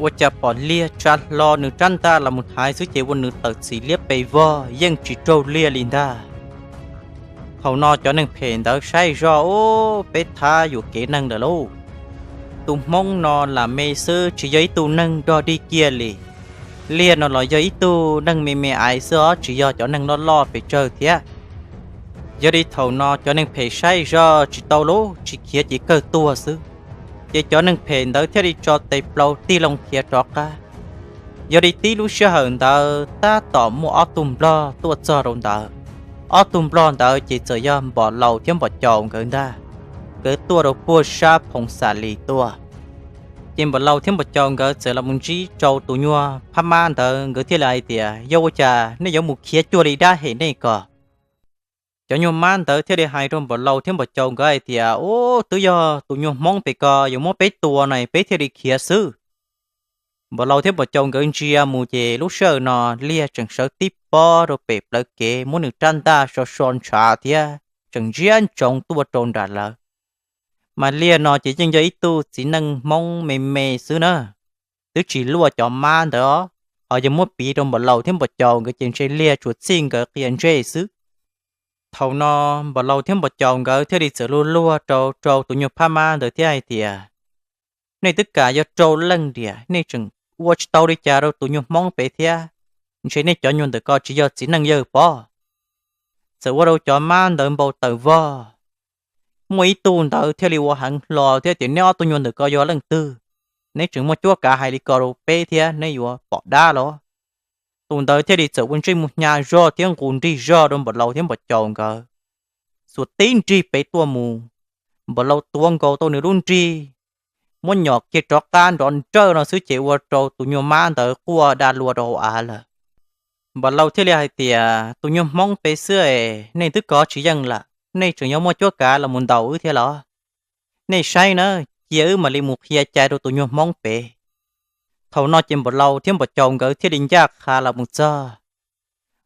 ua cas pom Liaj tsa hlo nws rab ntaj los mus haiv xwb ces ua nws tawm txim liab pes vog yeej tsis raug Liaj li ntag. Thaum no cov neeg phem ntawd saib zoj, ub, peb thab yuam kev neeg lawm lauj. Tus Hmoob no lam me xwb tsis yog ib tug neeg dog dig kiag li. Liaj no los yog ib tug neeg me me aiv xwb os, tsis yog cov neeg loj loj pes tsawg thiab. Yog li thaum no cov neeg phem saib zoj tsis tau lauj, tsis khiav ces kawg tuag xwb. Ces cov neeg phem ntawd thiaj li tso tes plaws tig loo khiav rov qab. Yog li tib lub sij hawm ntawd tab tom muaj ob tug nplog tuaj txog rau ntawd. Ob tug nplog ntawd ces txawm yog Npom Laus thiab Npom Caus nkawd ntag. Nkawd tuaj rau puag sab Phoov Xam Lis tuaj. Ces Npom Laus thiab Npom Caus nkawd txawm los mus ntsib rau tus nyuag phab mab ntawd, nkawd thiaj li hais tias, yog ua cas nej yuav mus khiav cuag li dab hem nej ko? Cov nyuag mab ntawd thiaj li hais rau Npom Laus thiab Npom Caus nkawd hais tias, ub, twb yog tus nyuag Hmoob pem ko yuav muab peb tua na peb thiaj li khiav xwb. Npom Laus thiab Npom Caus nkawd ntsia mus ces lub sij hawm no Liaj tseem sawv tib pob rau pem plawv kev muab nws rab ntaj so so ntshav thiab tseem ntsia ntsoov tuaj rau nram lawv. Mas Liaj no ces yeej yog ib tug txiv neej Hmoob me me xwb na, twb tsis luaj cov mab ntawd os, ho yog muab piv rau Npom Laus thiab Npom Caus nkawd ces ntshe Liaj tsuas txij nkawd qia ntsej xwb. Thaum no Npom Laus thiab Npom Caus nkawd thiaj li txawm luag luag rau rau tus nyuag phab mab ntawd thiab hais tias, nej twb kam yuav rau leej diam, nej tseem ua tsis tau li cas rau tus nyuag Hmoob pem thiab, ntshe nej cov nyuag ntawm ko tsis yog txiv neej yawg pob. Txawm ua rau cov mab ntawd npau taws vog. Muaj ib tug ntawd thiaj li ua heev hlo thiab tias, neb ob tug nyuag ntawm ko yog leej twg? Neb tseem muaj cuab kav hais li ko rau peb thiab, neb yuav pom dab los? Tus ntawd thiaj li txawm ua ntsej muag hnyav zog thiab nqus nrig zog rau Npom Laus thiab Npom Caus nkawd xuas tib nrig pem tuaj mus. Npom Laus tuav nkaus tau nws lub nrig, muab nyom kiag rov qab nrov nrawj no xwb ces ua rau tus nyuag mab ntawd quaj da lua rau hauv av lawm. Npom Laus thiaj li hais tias, tus nyuag Hmoob pem xwb es nej twb kov tsis yeej lawm, nej tseem yuav muaj cuab kav los mus ntaus wb thiab los? Nej saib na, cia wb mam li mus qhia cai rau tus nyuag Hmoob pem. Thaum no ces Npam Laus thiab Npam Caus nkawd thiaj li ncaj qha los mus txog.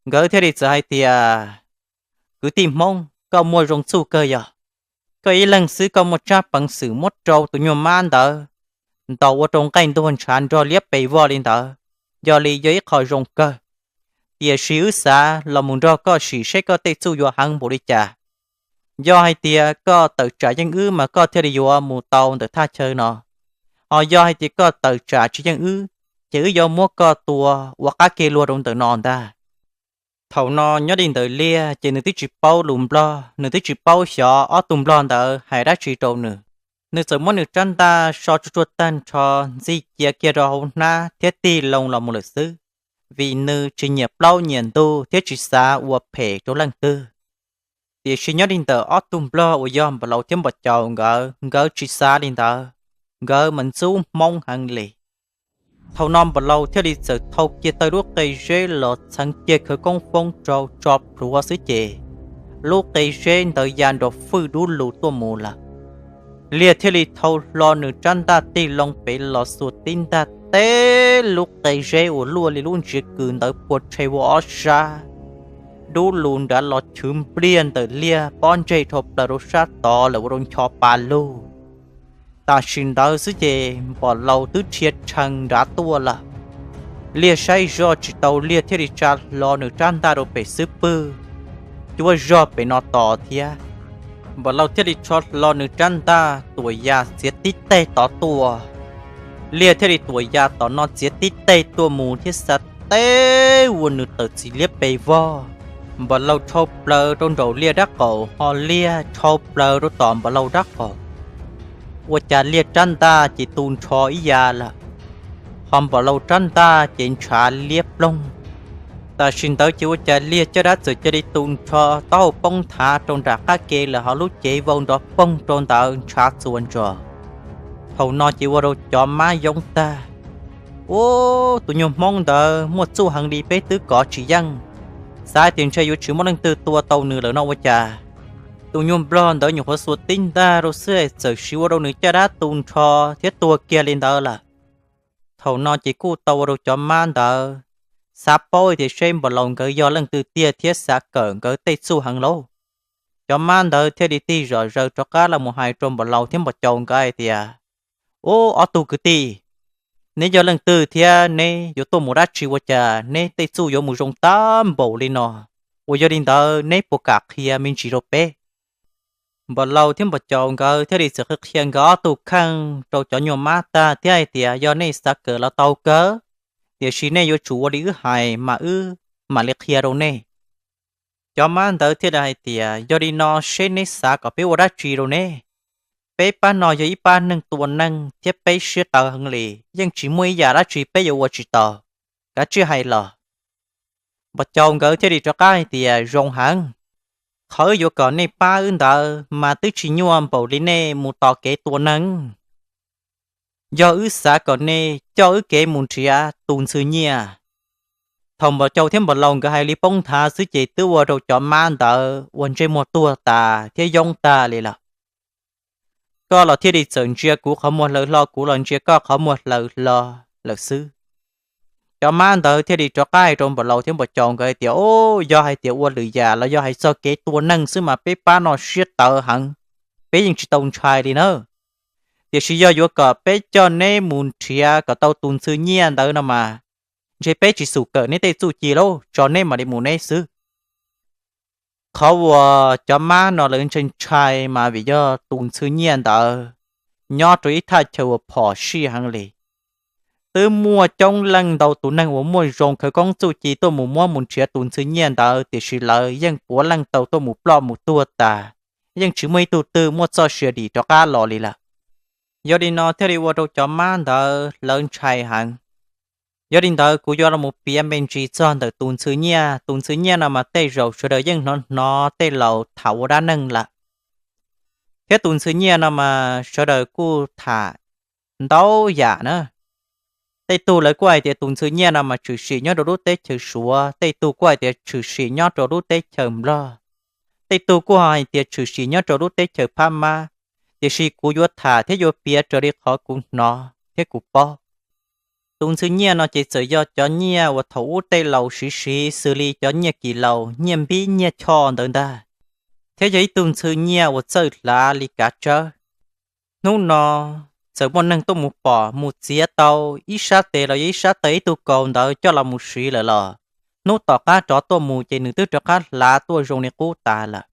Nkawd thiaj li txawm hais tias, kwv tij Hmoob, koj muaj zoo txuj kawg yog. Koj ib leeg xwb koj muaj tsab peev xwm muab rau tus nyuag mab ntawd ntaus ua rau nqaij ntuag ntshav nrog liab pes vog li ntawd, yog li yog ib qho zoo kawg. Tiam sis wb xav los mus nrog koj sim saib koj tej txuj yuav heev npaum li cas. Yog hais tias koj tawm tsam yeej wb mas koj thiaj li yuav mus tau ntawm thaj chaw no. Ho yog hais tias koj tawm tsam tsis yeej wb, ces wb yuav muab koj tua ua qab ke luag rau ntawm no ntag. Thaum no nyob li ntawm Liaj ces nws twb tsis paub lus Nplog, nws twb tsis paub xyov ob tug Nplog ntawd hais dab tsi rau nws. Nws txawm muab nws rab ntaj so tsuag tsuag tag nrho, ntxig cia kiag rau hauv hnab thiab tig loo los mus lawm xwb, vim nws tsis nyiam plaub nyiam ntug thiab tsis xav ua phem rau leej twg. Tiam sis nyob li ntawm ob tug Nplog uas yog Npam Laus thiab Npam Caus nkawd, nkawd tsis xav li ntawd, nkawd mas ntxub Hmoob heev li. Thaum no Npam Laus thiaj li txawm thau kiag tawg lub qe zeb los txheev kiag khawv koob foob rau tso plhuav xwb ces lub qe zeb ntawd ya nrov fwj dub lug tuaj mus lawm. Liaj thiaj li thau hlo nws rab ntaj tig loo pem los xuas tib ntaj teb lub qe zeb uas luaj li lub ntsiav kws ntawd phua rhe ua ob sab, dub lug nrad los chwv npliag ntawm Liaj pob ntseg dhau plaws rau sab tod lawm ua rau ncho pa lug. Tam sim ntawd xwb ces Npam Laus twb rhia rhees nrad tuaj lawm. Liaj saib zoj tsis tau Liaj thiaj li tsa hlo nws rab ntaj rau pem xub pwg, cuab zog pem no tos thiab. Npam Laus thiaj li rho hlo nws rab ntaj tuam ya txiav tib teg tod tuaj. Liaj thiaj li tuam ya tom no txiav tib teg tuaj mus thiab xa teb ua nws tawm txim liab pes vog. Npam Laus rhau plaws rau nraum Liaj dab qaum, ho Liaj rhau plaws rau tom Npam Laus dab qaum. Ua cas Liaj rab ntaj ces tu nrho ib ya lawm, ho Npam Laus rab ntaj ces ntshav liab ploog. Tam sim ntawd ces ua cas Liaj caj dab txawm cia li tu nrho taub hau poob nthav rau nram qab ke lawm, ho lub cev vau nrov poog rau ntawd ntshav txuas ntsos. Thaum no ces ua rau cov mab yoob tag. Ub, tus nyuag Hmoob ntawd muaj txuj heev li, peb twb kov tsis yeej, xav tias ntshe yuav tsis muaj leej twg tua tau nws lawm no ua cas tus nyuag Nplog ntawd nyuam qhuav xuas tib ntaj rau xwb txawm siv ua rau nws caj dab tu nrho thiab tuag kiag li ntawd lawm. Thaum no ces kuj tau ua rau cov mab ntawd xav paub tias seb Npam Laus nkawd yog leej twg tiag thiab xav kawm nkawd tej txuj heev lauj. Cov mab ntawd thiaj li tig zom zaws rov qab los mus hais rau Npam Laus thiab Npam Caus nkawd hais tias, Ub, ob tug kwv tij, neb yog leej twg thiab neb yuav tuaj mus dab tsi ua cas neb tej txuj yuav mus zoo tag npaum li no? Uas yog li ntawd neb puas kam qhia me ntsis rau peb? Npam Laus thiab Npam Caus nkawd thiaj li txawm qhia nkawd ob tug kheej rau cov nyuag mab tag thiab hais tias, Yog nej xav kawm los tau kawg, tiam sis nej yuav tsum ua li wb hais mas wb mam li qhia rau nej. Cov mab ntawd thiaj li hais tias, Yog li no seb neb xav kom peb ua dab tsi rau neb? Peb pab no yog ib pab neeg tua neeg thiab peb siab tawv heev li, yeej tsis muaj ib yam dab tsi peb yuav ua tsis tau. Kav tsij hais los. Npam Caus nkawd thiaj li rov qab hais tias, Zoo heev, qhov wb yuav kom nej pab wb ntawd mas twb tsis nyuaj npaum li nej mus tos kev tua neeg. Yog wb xav kom nej coj wb kev mus nrhiav tus ntxhw nyiaj. Thaum Npam Caus thiab Npam Laus nkawd hais li poob nthav xwb ces twb ua rau cov mab ntawd ua ntsej muag tuag tas thiab yoob tag li lawm. Koj los thiaj li txawm ntsia kuv qhov muag hlaws hlo, kuv los ntsia koj qhov muag hlaws hlo lawm xwb. Cov mab ntawd thiaj li rov qab hais rau Npam Laus thiab Npam Caus nkawd hais tias, Ub, yog hais tias ua lwm yam los yog hais txog kev tua neeg xwb mas peb pab no siab tawv heev, peb yeej tsis tau ntshai li nawb. Tiam sis yog yuav kom peb coj neb mus nrhiav kom tau tus ntxhw nyiaj ntawd no mas, ntshe peb tsis xum kawm neb tej txuj ci lauj, tso neb mam li mus neb xwb. Qhov uas cov mab no lawv ntshai ntshai mas vim yog tus ntxhw nyiaj ntawd nyob rau ib thaj chaw uas phom sij heev li. Twb muaj coob leej ntau tus neeg uas muaj zoo khawv koob txuj ci tuaj mus muab mus nrhiav tus ntxhw nyiaj ntawd, tiam sis lawv yeej puav leej tau tuaj mus ploj mus tuag tas, yeej tsis muaj ib tug twg muaj txoj sia dim rov qab los li lawm. Yog li no thiaj li ua rau cov mab ntawd lawv ntshai heev. Yog li ntawd kuv yuav los mus piav me ntsis txog ntawm tus ntxhw nyiaj. Tus ntxhw nyiaj no mas tej zaum sawv daws yeej hnov hnov tej laus tham ua dab neeg lawm. Thiab tus ntxhw nyiaj no mas sawv daws kuj tham ntau yam na. Tej tug lawv kuj hais tias tus ntxhw nyiaj no mas tshwm sim nyob rau lub teb chaws Suav, tej tug kuj hais tias tshwm sim nyob rau lub teb chaws Nplog, tej tug kuj ho hais tias tshwm sim nyob rau lub teb chaws Phab Mab, tiam sis kuv yuav tham thiab yuav piav raws li qhov kuv hnov thiab kuv paub. Tus ntxhw nyiaj no ces txawm yog cov nyiaj uas thaum ub tej laus siv siv xws li cov nyiaj kis laus, nyiaj npib, nyiaj choj ntawd ntag, thiab yog ib tug ntxhw nyiaj uas txawj hlav li kav tsawb. Hnub no txawm muaj neeg tuaj mus pom mus txiav tau ib sab tes los yog ib sab tes ib tug kaus ntawd coj los mus siv lawm los hnub tom qab rov tuaj mus ces nws twb rov qab hlav tuaj zoo li qub tas lawm.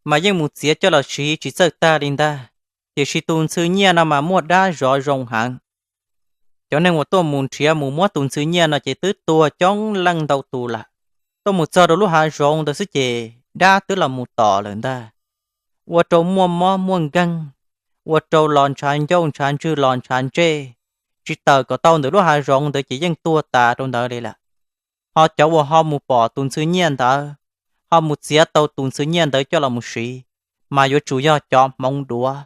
Mas yeej mus txiav coj los siv tsis txawj tag li ntag, tiam sis tus ntxhw nyiaj no mas muaj dab zov zoo heev. Cov neeg uas tuaj mus nrhiav mus muab tus ntxhw nyiaj no ces twb tuag coob leej ntau tus lawm. Tuaj mus txog rau lub hav zoov ntawd xwb ces dab twb los mus tom lawm ntag, ua rau muaj mob muaj nkeeg, ua rau los ntshav ncauj ntshav ntswg los ntshav ntsej, tsis tawm kom tau ntawm lub hav zoov ntawd ces yeej tuag tas rau ntawd li lawm. Ho cov uas ho mus pom tus ntxhw nyiaj ntawd, ho mus txiav tau tus ntxhw nyiaj ntawd coj los mus siv, mas yuav tsum yog cov hmoov duav,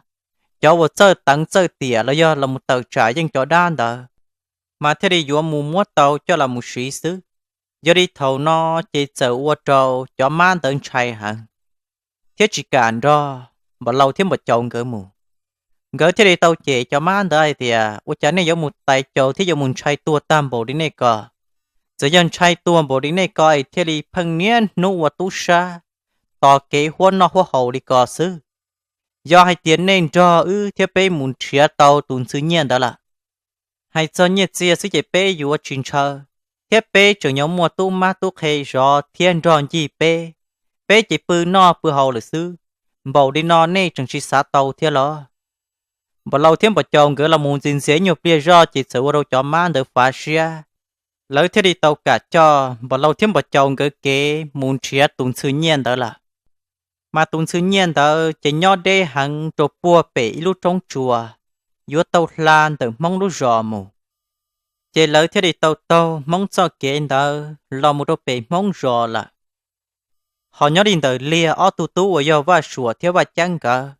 cov uas txawj teev txawj tiam los yog los mus tawm tsam yeej cov dab ntawd, mas thiaj li yuav mus muab tau coj los mus siv xwb. Yog li thaum no ces txawm ua rau cov mab ntawd ntshai heev thiab tsis kam nrog Npam Laus thiab Npam Caus nkawd mus. Nkawd thiaj li tau cem cov mab ntawd hais tias, ua cas nej yuav mus tais caus thiab yuav mus ntshai tuag tag npaum li nej ko? Txawm yog ntshai tuag npaum li nej ko es thiaj li pheej niaj hnub ua tub sab, tos kev huab noj huab haus li ko xwb. Yog hais tias nej nrog wb thiab peb mus nrhiav tau tus ntxhw nyiaj ntawd lawm, hais txog nyiaj txiag xwb ces peb yuav tsis ntshaw, thiab peb tseem yuav muaj tub mab tub qhe zov thiab nrog ncig peb, peb ces pw noj pw haus lawm xwb. Npaum li no nej tseem tsis xav tau thiab los? Npam Laus thiab Npam Caus nkawd los mus ntxias ntxias ib nyuag pliag zoj ces txawm ua rau cov mab ntawd fav siab, lawv thiaj li tau kam coj Npam Laus thiab Npam Caus nkawd kev mus nrhiav tus ntxhw nyiaj ntawd lawm. Mas tus ntxhw nyiaj ntawd ces nyob deb heev rau puag pem ib lub roob tsuas yuav tau hla ntawm Hmoob lub zos mus. Ces lawv thiaj li tau taug Hmoob txoj kev ntawd los mus rau pem Hmoob zos lawm. Ho nyob li ntawm Liag ob tug tub uas yog Vaj Suam thiab Vaj Ceeb nkawd,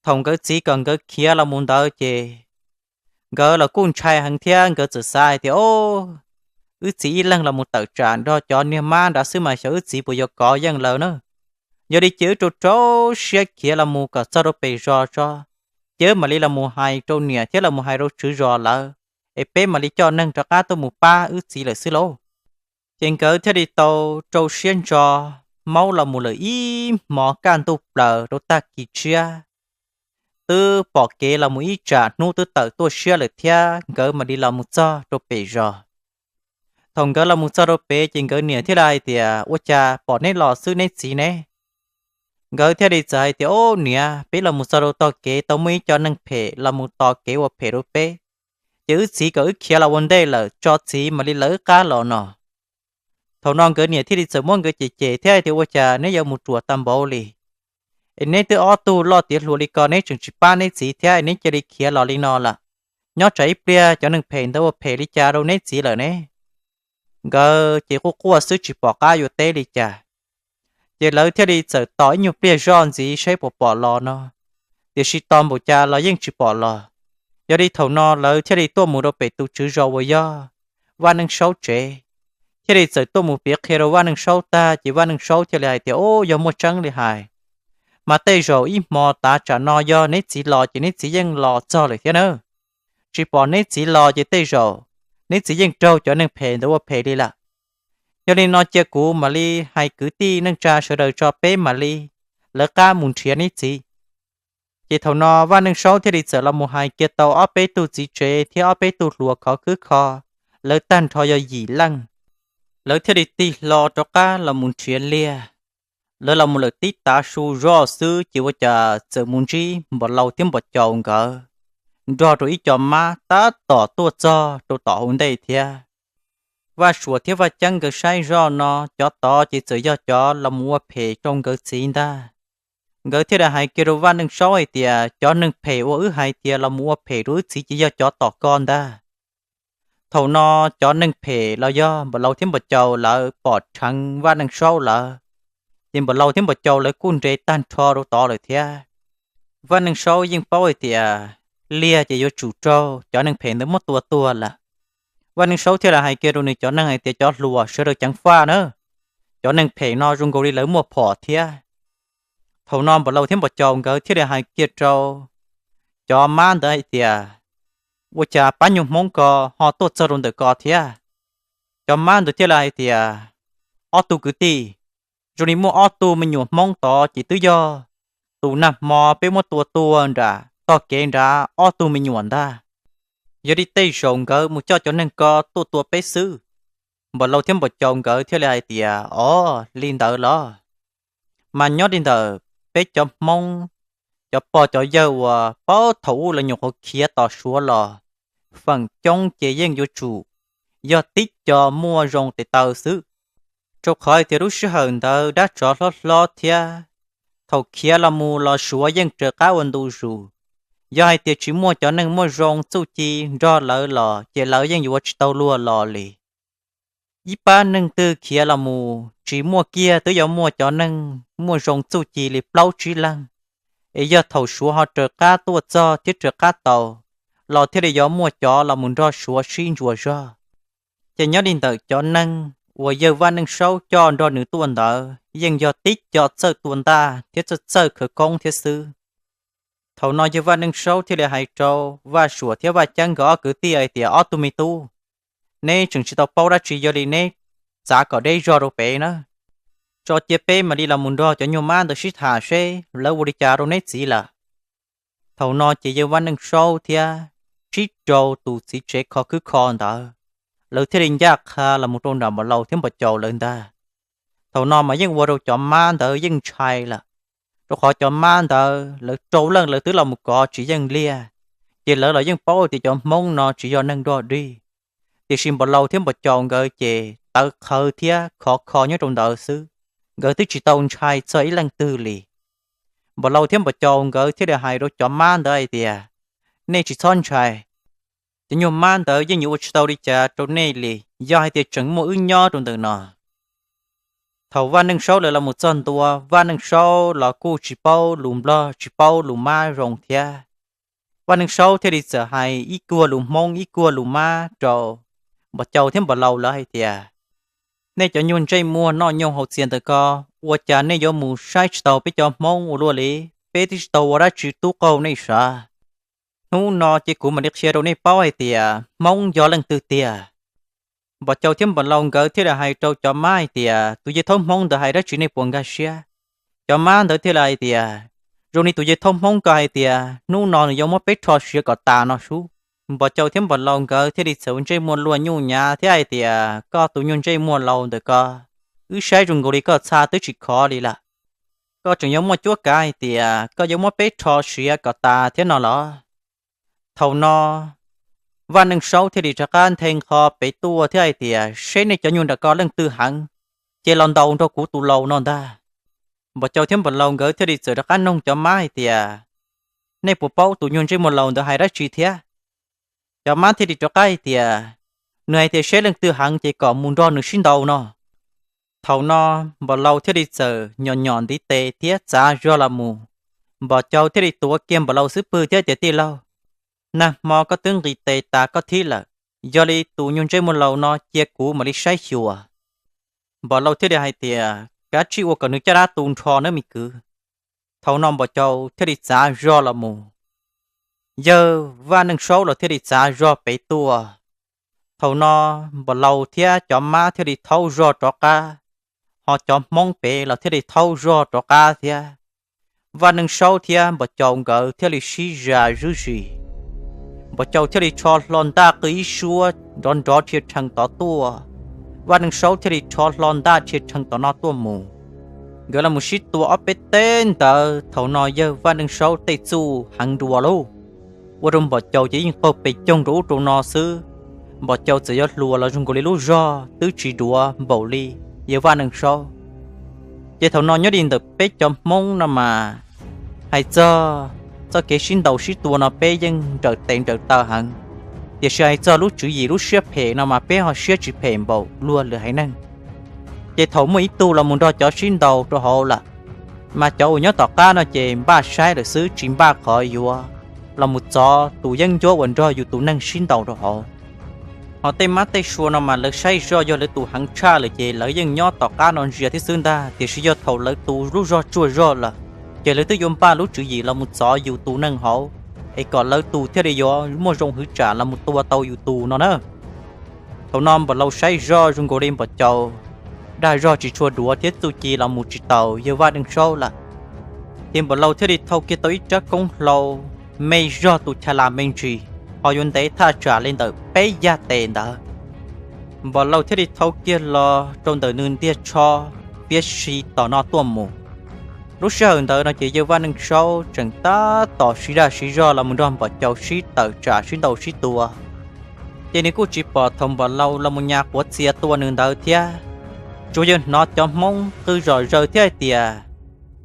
thaum nkawd txiv kom nkawd khiav los mus ntawd ces nkawd los kuj ntshai heev thiab nkawd txawm xav hais tias, o, wb txiv ib leeg los mus tawm tsam nrog cov niag mab nrad xwb mas xyov wb txiv puas yuav kov yeej lawv na. Yog li ces wb rau rau siab khiav los mus kom txog rau pem zos tso, ces wb mam li los mus hais rau niam thiab los mus hais rau tswv zos lawv, es peb mam li coj neeg rov qab tuaj mus pab wb txiv lawm xwb lauj. Ces nkawd thiaj li tau rau siab ntso maub los mus lawm ib hmos kaj ntuj plaws rau tag kis tshiab, twb pom kev los mus ib tsam hnub twb tawm tuaj siab lawm thiab nkawd mam li los mus txog rau pem zos. Thaum nkawd los mus txog rau pem ces nkawd niam thiaj li hais tias, ua cas pom neb los xwb neb txiv ne? Nkawd thiaj li txawm hais tias, o, niam, peb los mus txog rau tog kev tau muaj ib co neeg phem los mus tos kev ua phem rau peb, ces wb txiv kom wb khiav los ua ntej lawm tso txiv mam li lawv wb qab los no. Thaum no nkawd niam thiaj li txawm muab nkawd cem cem thiab hais tias, ua cas neb yuav mus ruam tag npaum li? Es neb twb ob tug loj tiav hluas li ko neb tseem tsis pab neb txiv thiab neb cia li khiav los li no lawm. Nyob tsam ib pliag cov neeg phem ntawd ua phem li cas rau neb txiv lawm ne? Nkawd ces quaj quaj xwb tsis pom qab yuav teb li cas. Ces lawv thiaj li txawm tos ib nyuag pliag zoj ntxiv saib puas pom los no, tiam sis tos npaum cas los yeej tsis pom los. Yog li thaum no lawv thiaj li tuaj mus rau pem tus tswv zos uas yog Vaj Neej Saub tsev, thiaj li txawm tuaj mus piav qhia rau Vaj Neej Saub tag ces Vaj Neej Saub thiaj li hais tias, o, yog muaj tseeb li hais, mas tej zaum ib hmo tav tsam no yog neb txiv los ces neb txiv yeej los txog lawm thiab na. Tsis pom neb txiv los ces tej zaum neb txiv yeej raug cov neeg phem ntawd ua phem li lawm. Yog li no cia kuv mam li hais kwv tij neej tsa sawv daws tso peb mam li lawv qab mus nrhiav neb txiv. Ces thaum no Vaj Neej Saub thiaj li txawm los mus hais kiag tau ob peb tug txiv tsev thiab ob peb tug hluas khov khwb kho, lawv tag nrho yog yim leej. Lawv thiaj li tig hlo rov qab los mus nrhiav Liag. Lawv los mus lawm tib tav su zoj xwb ces ua cas txawm mus ntsib Npam Laus thiab Npam Caus nkawd nrog rau ib co mab tab tom tuaj txog rau tom hauv ntej thiab. Vaj Suam thiab Vaj Ceeb nkawd saib zoj no cov tod ces txawm yog cov los mus ua phem rau nkawd txiv ntag. Nkawd thiaj li hais kiag rau Vaj Neej Saub hais tias, cov neeg phem uas wb hais tias los mus ua phem rau wb txiv ces yog cov tom koj ntag. Thaum no cov neeg phem los yog Npam Laus thiab Npam Caus lawv pom dheev Vaj Neej Saub lawm, ces Npam Laus thiab Npam Caus lawv kuj nres tag nrho rau tod lawm thiab. Vaj Neej Saub yeej paub hais tias Liag ces yuav tsum raug cov neeg phem ntawd muab tua tuag lawm. Vaj Neej Saub thiaj li hais kiag rau nws cov neeg hais tias, cov hluas sawv daws ceev faj na, cov neeg phem no zoo nkaus li lawv muaj phom thiab. Thaum no Npam Laus thiab Npam Caus nkawd thiaj li hais kiag rau cov mab ntawd hais tias, ua cas pab nyuag Hmoob ko ho tuaj txog rau ntawm ko thiab? Cov mab ntawd thiaj li hais tias, ob tug kwv tij, zoo li muaj ob tug me nyuam Hmoob tod ces twb yog tus nag hmo peb muab tua tuag nram tog kev nrad ob tug me nyuam ntag. Yog li tej zaum nkawd mus coj cov neeg ko tuaj tua peb xwb. Npam Laus thiab Npam Caus nkawd thiaj li hais tias, o, li ntawd los? Mas nyob li ntawm peb cov Hmoob, cov pog cov yawg uas paub thaum ub lawv nyuam qhuav khiav tom Suav los, feem coob ces yeej yuav tsum yog tib co muaj zoo tes taw xwb. Rau qhov hais tias lub sij hawm ntawd dab tsov hlob hlob thiab, thaum khiav los mus los Suav yeej raws qab ua ntu zus. Yog hais tias tsis muaj cov neeg muaj zoo txuj ci nrog lawv los ces lawv yeej yuav tsis tau luag los li. Ib pab neeg twg khiav los mus tsis muaj kiag twb yuav muaj cov neeg muaj zoo txuj ci li plaub tsib leeg, es yog thaum Suav ho raws qab tuaj txog thiab raws qab tau, los thiaj li yuav muaj cov los mus nrog Suav sib ntsuas zog. Ces nyob li ntawm cov neeg uas yawg Vaj Neej Saub coj nrog nws tuaj ntawd yeej yog tib co txawj tua ntaj thiab txawj txawj khawv koob thiab xwb. Thaum no yawg Vaj Neej Saub thiaj li hais rau Vaj Suam thiab Vaj Ceeb nkawd ob kwv tij hais tias, ob tug me tub, neb tseem tsis tau paub dab tsi, yog li neb txav kom deb zog rau pem na, tso cia peb mam li los mus nrog cov nyuag mab ntawd sib tham seb lawv ua li cas rau neb txiv lawm. Thaum no ces yawg Vaj Neej Saub thiab tsib rau tus txiv tsev khov khwb kho ntawd, lawv thiaj li ncaj qha los mus rau nram Npam Laus thiab Npam Caus lawv ntag. Thaum no mas yeej ua rau cov mab ntawd yeej ntshai lawm, rau qhov cov mab ntawd lawv rau leej lawv twb los mus kov tsis yeej liaj, ces lawv los yeej paub tias cov Hmoob no tsis yog neeg dog dig. Tiam sis Npam Laus thiab Npam Caus nkawd ces tawv qhawv thiab khov kho nyob rau ntawd xwb, nkawd twb tsis tau ntshai txog ib leej twg li. Npam Laus thiab Npam Caus nkawd thiaj li hais rau cov mab ntawd hais tias, nej tsis txhob ntshai, cov nyuag mab ntawd yeej yuav ua tsis tau li cas rau nej li, yog hais tias tseem muaj wb nyob rau ntawm no. Thaum Vaj Neej Saub lawv los mus txog ntua, Vaj Neej Saub los kuj tsis paub lus Nplog tsis paub lus mab zoo thiab. Vaj Neej Saub thiaj li txawm hais ib kuag lus Hmoob ib kuag lus mab rau Npam Caus thiab Npam Laus lawv hais tias, nej cov nyuag ntsej muag noj nyoog haus txias ntawm ko, ua cas nej yuav mus saib tsis taus peb cov Hmoob ua luaj li? Peb twb tsis tau ua dab tsi tub qaug nej sav. Hnub no ces kuv mam li qhia rau nej paub hais tias Hmoob yog leej twg tiag. Npam Caus thiab Npam Laus nkawd thiaj li hais rau cov mab hais tias, tus yawg Thaub Hmoob ntawd hais dab tsi nej puas nkag siab? Cov mab ntawd thiaj li hais tias, zoo li tus yawg Thaub Hmoob ko hais tias hnub no nws yuav muab peb rho siav kom tas no sub. Npam Caus thiab Npam Laus nkawd thiaj li txawm ua ntsej muag luag nyuj nyav thiab hais tias, koj tus nyuag ntsej muag laus ntawm ko, wb saib zoo nkaus li koj txha twb tsis khov li lawm. Koj tseem yuav muaj cuab kav hais tias koj yuav muab peb rho siav kom tas thiab no los? Thaum no Vaj Neej Saub thiaj li rov qab nthe nqho pem tuaj thiab hais tias, seb nej cov nyuag nram ko leej twg heev, ces los ntaus nrog kuv tus laus no ntag. Npam Caus thiab Npam Laus nkawd thiaj li txawm rov qab noog cov mab hais tias, nej puas paub tus nyuag ntsej muag laus ntawd hais dab tsi thiab? Cov mab thiaj li rov qab hais tias, nws hais tias seb leej twg heev ces kom mus nrog nws sib ntaus no. Thaum no Npam Laus thiaj li txawm nyom nyom ntiv tes thiab txav zog los mus. Npam Caus thiaj li tuav kiag Npam Laus xub pwg thiab tias, tij laug, nag hmo koj twb nqis tes tas koj thib lawm, yog li tus nyuag ntsej muag laus no cia kuv mam li saib xyuas. Npam Laus thiaj li hais tias, kav tsij ua kom nws caj dab tu nrho nawb me kwv. Thaum no Npam Caus thiaj li txav zog los mus. Yawg Vaj Neej Saub los thiaj li txav zog pem tuaj. Thaum no Npam Laus thiab cov mab thiaj li thaub zog rov qab, ho cov Hmoob pem los thiaj li thaub zog rov qab thiab. Vaj Neej Saub thiab Npam Caus nkawd thiaj li sib zam zuj zus. Npam Caus thiaj li rho hlo ntaj qw ib suab nrov nrov rhia rhees tod tuaj, Vaj Neej Saub thiaj li rho hlo ntaj rhia rhees tom no tuaj mus. Nkawd los mus sib tua ob peb teg ntawd, thaum no yawg Vaj Neej Saub tej txuj heev dua lauj, ua rau Npam Caus ces yeej qaug pes coog rau ub rau no xwb. Npam Caus txawm yuav hluas los zoo nkaus li lub zog twb tsis duav npaum li yawg Vaj Neej Saub. Ces thaum no nyob li ntawm peb cov Hmoob no mas, hais txog txoj kev sib ntaus sib tua no peb yeej nrawm tes nrawm taw heev, tiam sis hais txog lub tswv yim lub siab phem no mas peb ho siab tsis phem npaum luag lwm haiv neeg. Ces thaum muaj ib tug los mus nrog cov sib ntaus rau hauv lawm, mas cov uas nyob tom qab no ces npaj saib lawm xwb tsis npaj qhov yuav los mus txov tus yeeb ncuab uas nrog yus tus neeg sib ntaus rau hauv. Ho tej mab tej sua no mas lawv saib zoj yog lawv tus heev tshaj lawm ces lawv yeej nyob tom qab no ntsia thiab xwb ntag, tiam sis yog thaum lawv tus lub zog tsuag zog lawm, ces lawv twb yuav npaj lub tswv yim los mus txov yus tus neeg hauv, es kom lawv tus thiaj li yuav muaj zoo hwv tsam los mus tua tau yus tus no na. Thaum no Npam Laus saib zoj zoo nkaus li Npam Caus dag zog tsis tshua duav thiab txuj ci los mus tsis taus yawg Vaj Neej Saub lawm. Ces Npam Laus thiaj li thau kiag tau ib rab koob hlau me zog tus cha las me ntsis, ho yuav ntev thaj tsam li ntawm peb yaj tes ntawd. Npam Laus thiaj li thau kiag los rau ntawm nws ntiag tsho, piab si tom no tuaj mus. Lub sij hawm ntawd no ces yawg Vaj Neej Saub tseem tab tom sib dag sib zog los mus nrog Npam Caus sib tawm tsam sib ntaus sib tua. Ces nws kuj tsis pom thaum Npam Laus los mus nyas quav txias tua nws ntawd thiab, tsuas yawg hnov cov Hmoob qw zom zaws thiab hais tias,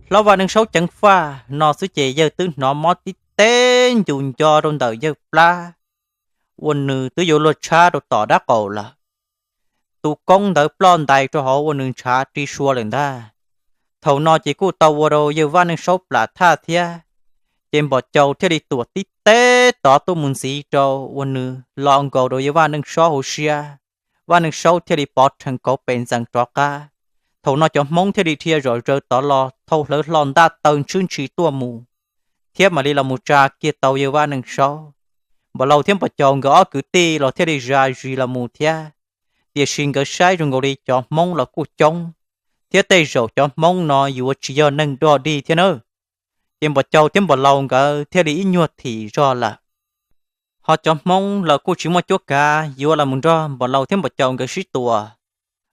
Hlob Vaj Neej Saub ceev faj no xwb ces yawg twb hnov mob tib teb ncus nco rau ntawm yawg plab, ua nws twb yuav luag tshab rau tom dab qaum lawm. Tus koob ntawd ploj ntais rau hauv ua nws ntshav ri sua lawm ntag. Thaum no ces kuj tau ua rau yawg Vaj Neej Saub plam thaj thiab. Ces Npam Caus thiaj li tuam tib teb tod tuaj mus ntxiv rau ua nws lo nkaus rau yawg Vaj Neej Saub hauv siab. Vaj Neej Saub thiaj li pov rhees kauv pes ntxees rov qab. Thaum no cov Hmoob thiaj li dhia zom zaws tod los thau hlawv hlo ntaj taw ntshwb ntshis tuaj mus, thiab mam li los mus tsa kiag tau yawg Vaj Neej Saub. Npam Laus thiab Npam Caus nkawd ob kwv tij los thiaj li zaj zis los mus thiab, tiam sis nkawd saib zoo nkaus li cov Hmoob los kuj coob, thiab tej zaum cov Hmoob no yuav tsis yog neeg dog dig thiab nawb. Ces Npam Caus thiab Npam Laus nkawd thiaj li ib nyuag thim zog lawm. Ho cov Hmoob los kuj tsis muaj cuab kav yuav los mus nrog Npam Laus thiab Npam Caus nkawd sib tua.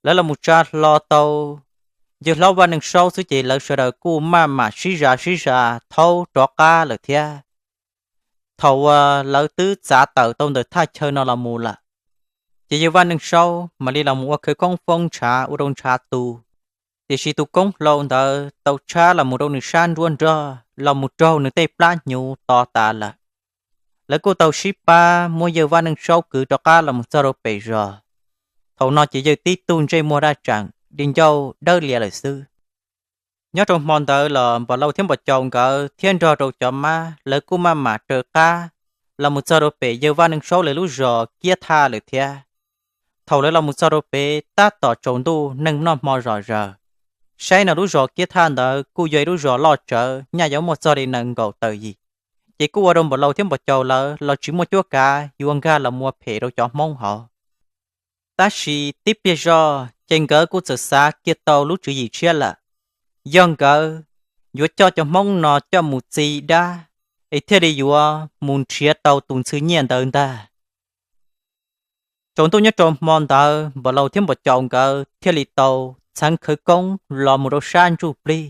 Lawv los mus tsa hlo tau yawg hlob Vaj Neej Saub xwb ces lawv sawv daws kuj maj mam sib zas sib zas thaub rov qab lawm thiab. Thaum uas lawv twb txav tawm tau ntawm thaj chaw no los mus lawm, ces yawg Vaj Neej Saub mam li los mus ua khawv koob foob ntshav ua rau ntshav tu. Tiam sis tus koob hlau ntawd tau tshab los mus rau nws sab nruab nrog los mus raug nws tej plab hnyuv to tas lawm. Lawv kuj tau sib pab muab yawg Vaj Neej Saub kwv rov qab los mus txog rau pem zos. Thaum no ces yawg tib tug ntsej muag daj tseem di ncauj dawb lias lawm xwb. Nyob rau hmo ntawd los Npam Laus thiab Npam Caus nkawd thiab nrog rau cov mab lawv kuj maj mam raws qab los mus txog rau pem yawg Vaj Neej Saub lawv lub zos Kiab Thaj lawm thiab. Thaum lawv los mus txog rau pem tab tom tsaus ntuj neeg noj hmo zom zaws. Saib no lub zos Kiab Thaj ntawd kuj yog ib lub zos loj tsawv nyaj yuav muaj txog li nees nkaum tawm yim, ces kuj ua rau Npam Laus thiab Npam Caus lawv los tsis muaj cuab kav yuav nkag los mus ua phem rau cov Hmoob hauv. Tab sis tib pliag zog ces nkawd kuj txawm xav kiag tau lub tswv yim tshiab lawm, yog nkawd yuav coj cov Hmoob no coj mus txi dab, es thiaj li yuav mus nrhiav tau tus ntxhw nyiaj ntawd ntag. Tsaus ntuj nyob rau hmo ntawd Npam Laus thiab Npam Caus nkawd thiaj li tau txheev khawv koob los mus rau sab ntsuj plig,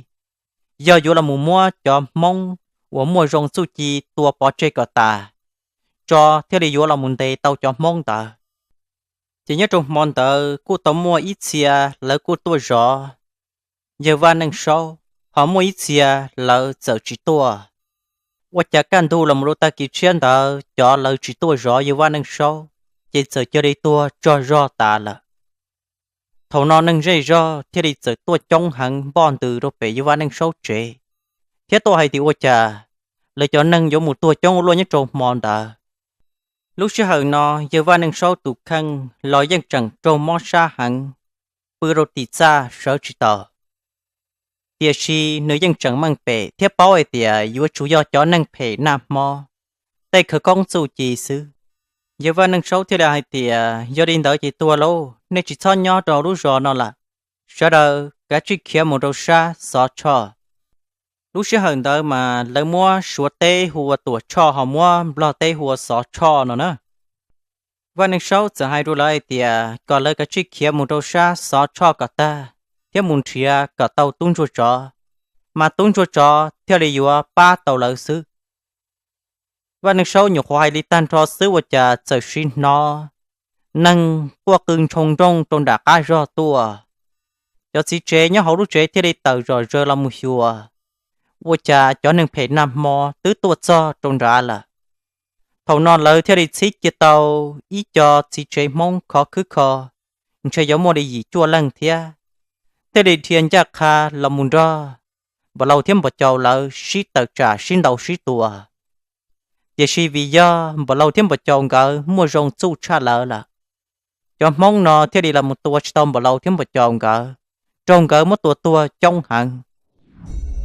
yog yuav los mus muab cov Hmoob uas muaj zoo txuj ci tua pov tseg kom tas, tso thiaj li yuav los mus ntes tau cov Hmoob ntawd. Ces nyob rau hmo ntawd kuj tau muaj ib txhia lawv kuj tuaj zov yawg Vaj Neej Saub, ho muaj ib txhia lawv txawm tsis tuaj. Ua cas kaj ntug los mus rau tag kis tshiab ntawd cov lawv tsis tuaj zov yawg Vaj Neej Saub, ces txawm cia li tuag tsog zog tas lawm. Thaum no neeg zej zog thiaj li txawm tuaj coob heev npoj ntws rau pem yawg Vaj Neej Saub tsev, thiab tuaj hais tias ua cas lawv cov neeg yuav mus tuag coob ua luaj nyob rau hmo ntawd. Lub sij hawm no yawg Vaj Neej Saub tus kheej los yeej tseem raug mob sab heev, pw rau tim txaj sawv tsis tau. Tiam sis nws yeej tseem meej pem thiab paub hais tias yuav tsum yog cov neeg phem nag hmo tej khawv koob txuj ci xwb. Yawg Vaj Neej Saub thiaj li hais tias, Yog li ntawd ces tuag lauj, nej tsis txhob nyob rau lub zos no lawm. Sawv daws kav tsij khiav mus rau sab Xov Tshoj. Lub sij hawm ntawd mas lawv muab Suav teb hu ua Tuam Tshoj, ho muab Nplog teb hu ua Xov Tshoj no na. Vaj Neej Saub txawm hais rau lawv hais tias kom lawv kav tsij khiav mus rau sab Xov Tshoj kom tag, thiab mus nrhiav kom tau tub ntsuag tsov, mas tub ntsuag tsov thiaj li yuav pab tau lawv xwb. Vaj Neej Saub nyuam qhuav hais li tag nrho xwb ua cas txawm siv hnov neeg quaj qw ntshoo nrooj rau nram qab zog tuaj. Cov txiv tsev nyob hauv lub tsev thiaj li tawm zom zaws los mus xyuas, ua cas cov neeg phem nag hmo twb tuaj txog rau nrad lawm. Thaum no lawv thiaj li txhib cia tau ib co txiv tsev Hmoob khov khwb kho, ntshe yuav muaj li yim cuaj leej thiab, thiaj li dhia ncaj qha los mus nrog Npam Laus thiab Npam Caus lawv sib tawm tsam sib ntaus sib tua. Tiam sis vim yog Npam Laus thiab Npam Caus nkawd muaj zoo txuj tshaj lawv lawm, cov Hmoob no thiaj li los mus tua tsis tau Npam Laus thiab Npam Caus nkawd, raug nkawd muab tua tuag coob heev.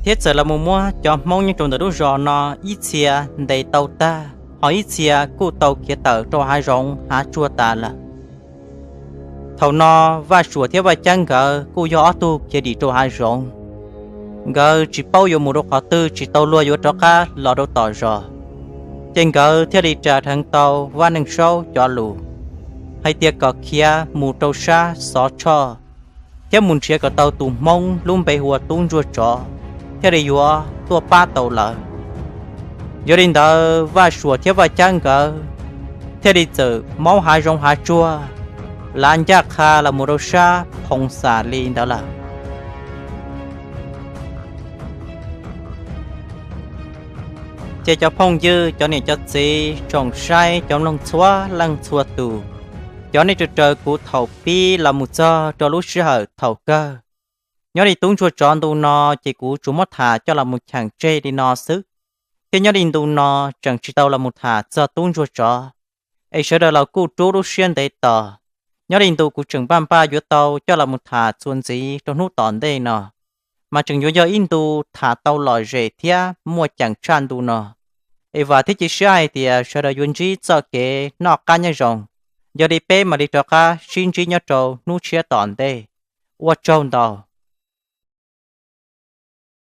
Thiab txawm los mus muab cov Hmoob nyob rau ntawm lub zos no ib txhia ntes tau tag, ho ib txhia kuj tau khiav tawm rau hav zoov hav tsuag tas lawm. Thaum no Vaj Suam thiab Vaj Ceeb nkawd kuj yog ob tug khiav dim rau hav zoov, nkawd tsis paub yuav mus rau qhov twg, tsis tau luag yuav rov qab los rau tom zos, ces nkawd thiaj li ras dheev tau Vaj Neej Saub cov lus hais tias kom khiav mus rau sab Xov Tshoj, thiab mus nrhiav kom tau tus Hmoob lub npe hu ua Tub Ntsuag Tsov, thiaj li yuav tuaj pab tau lawv. Yog li ntawd Vaj Suam thiab Vaj Ceeb nkawd thiaj li txawm maub hav zoov hav tsuag, lav ncaj qha los mus rau sab Phoov Xas li ntawd lawm. Ces cov phooj ywg, cov niam cov txiv, tsoom saib cov mloog txhua leej txhua tus, cov nej raws raws kuv thaum pib los mus txog rau lub sij hawm thaum kawg, nyob li Tub Ntsuag Tsov ntu no ces kuv tsuas muab tham coj los mus cheem tseg li no xwb. Thiab nyob li ntu no tseem tsis tau los mus tham txog Tub Ntsuag Tsov, es sawv daws los kuj rub lub siab ntev tos. Nyob li ntu kuv tseem npaj npaj yuav tau coj los mus tham txuas ntxiv rau hnub tom ntej no, mas tseem yuav yog ib ntu tham tau lom zem thiab muaj ceem tshaj ntu no. Es vam thiab cia siab hais tias sawv daws yuav ntsib txoj kev noj qab nyob zoo. Yog li peb mam li rov qab sib ntsib nyob rau hnub tshiab tom ntej. Ua tsaug ntau.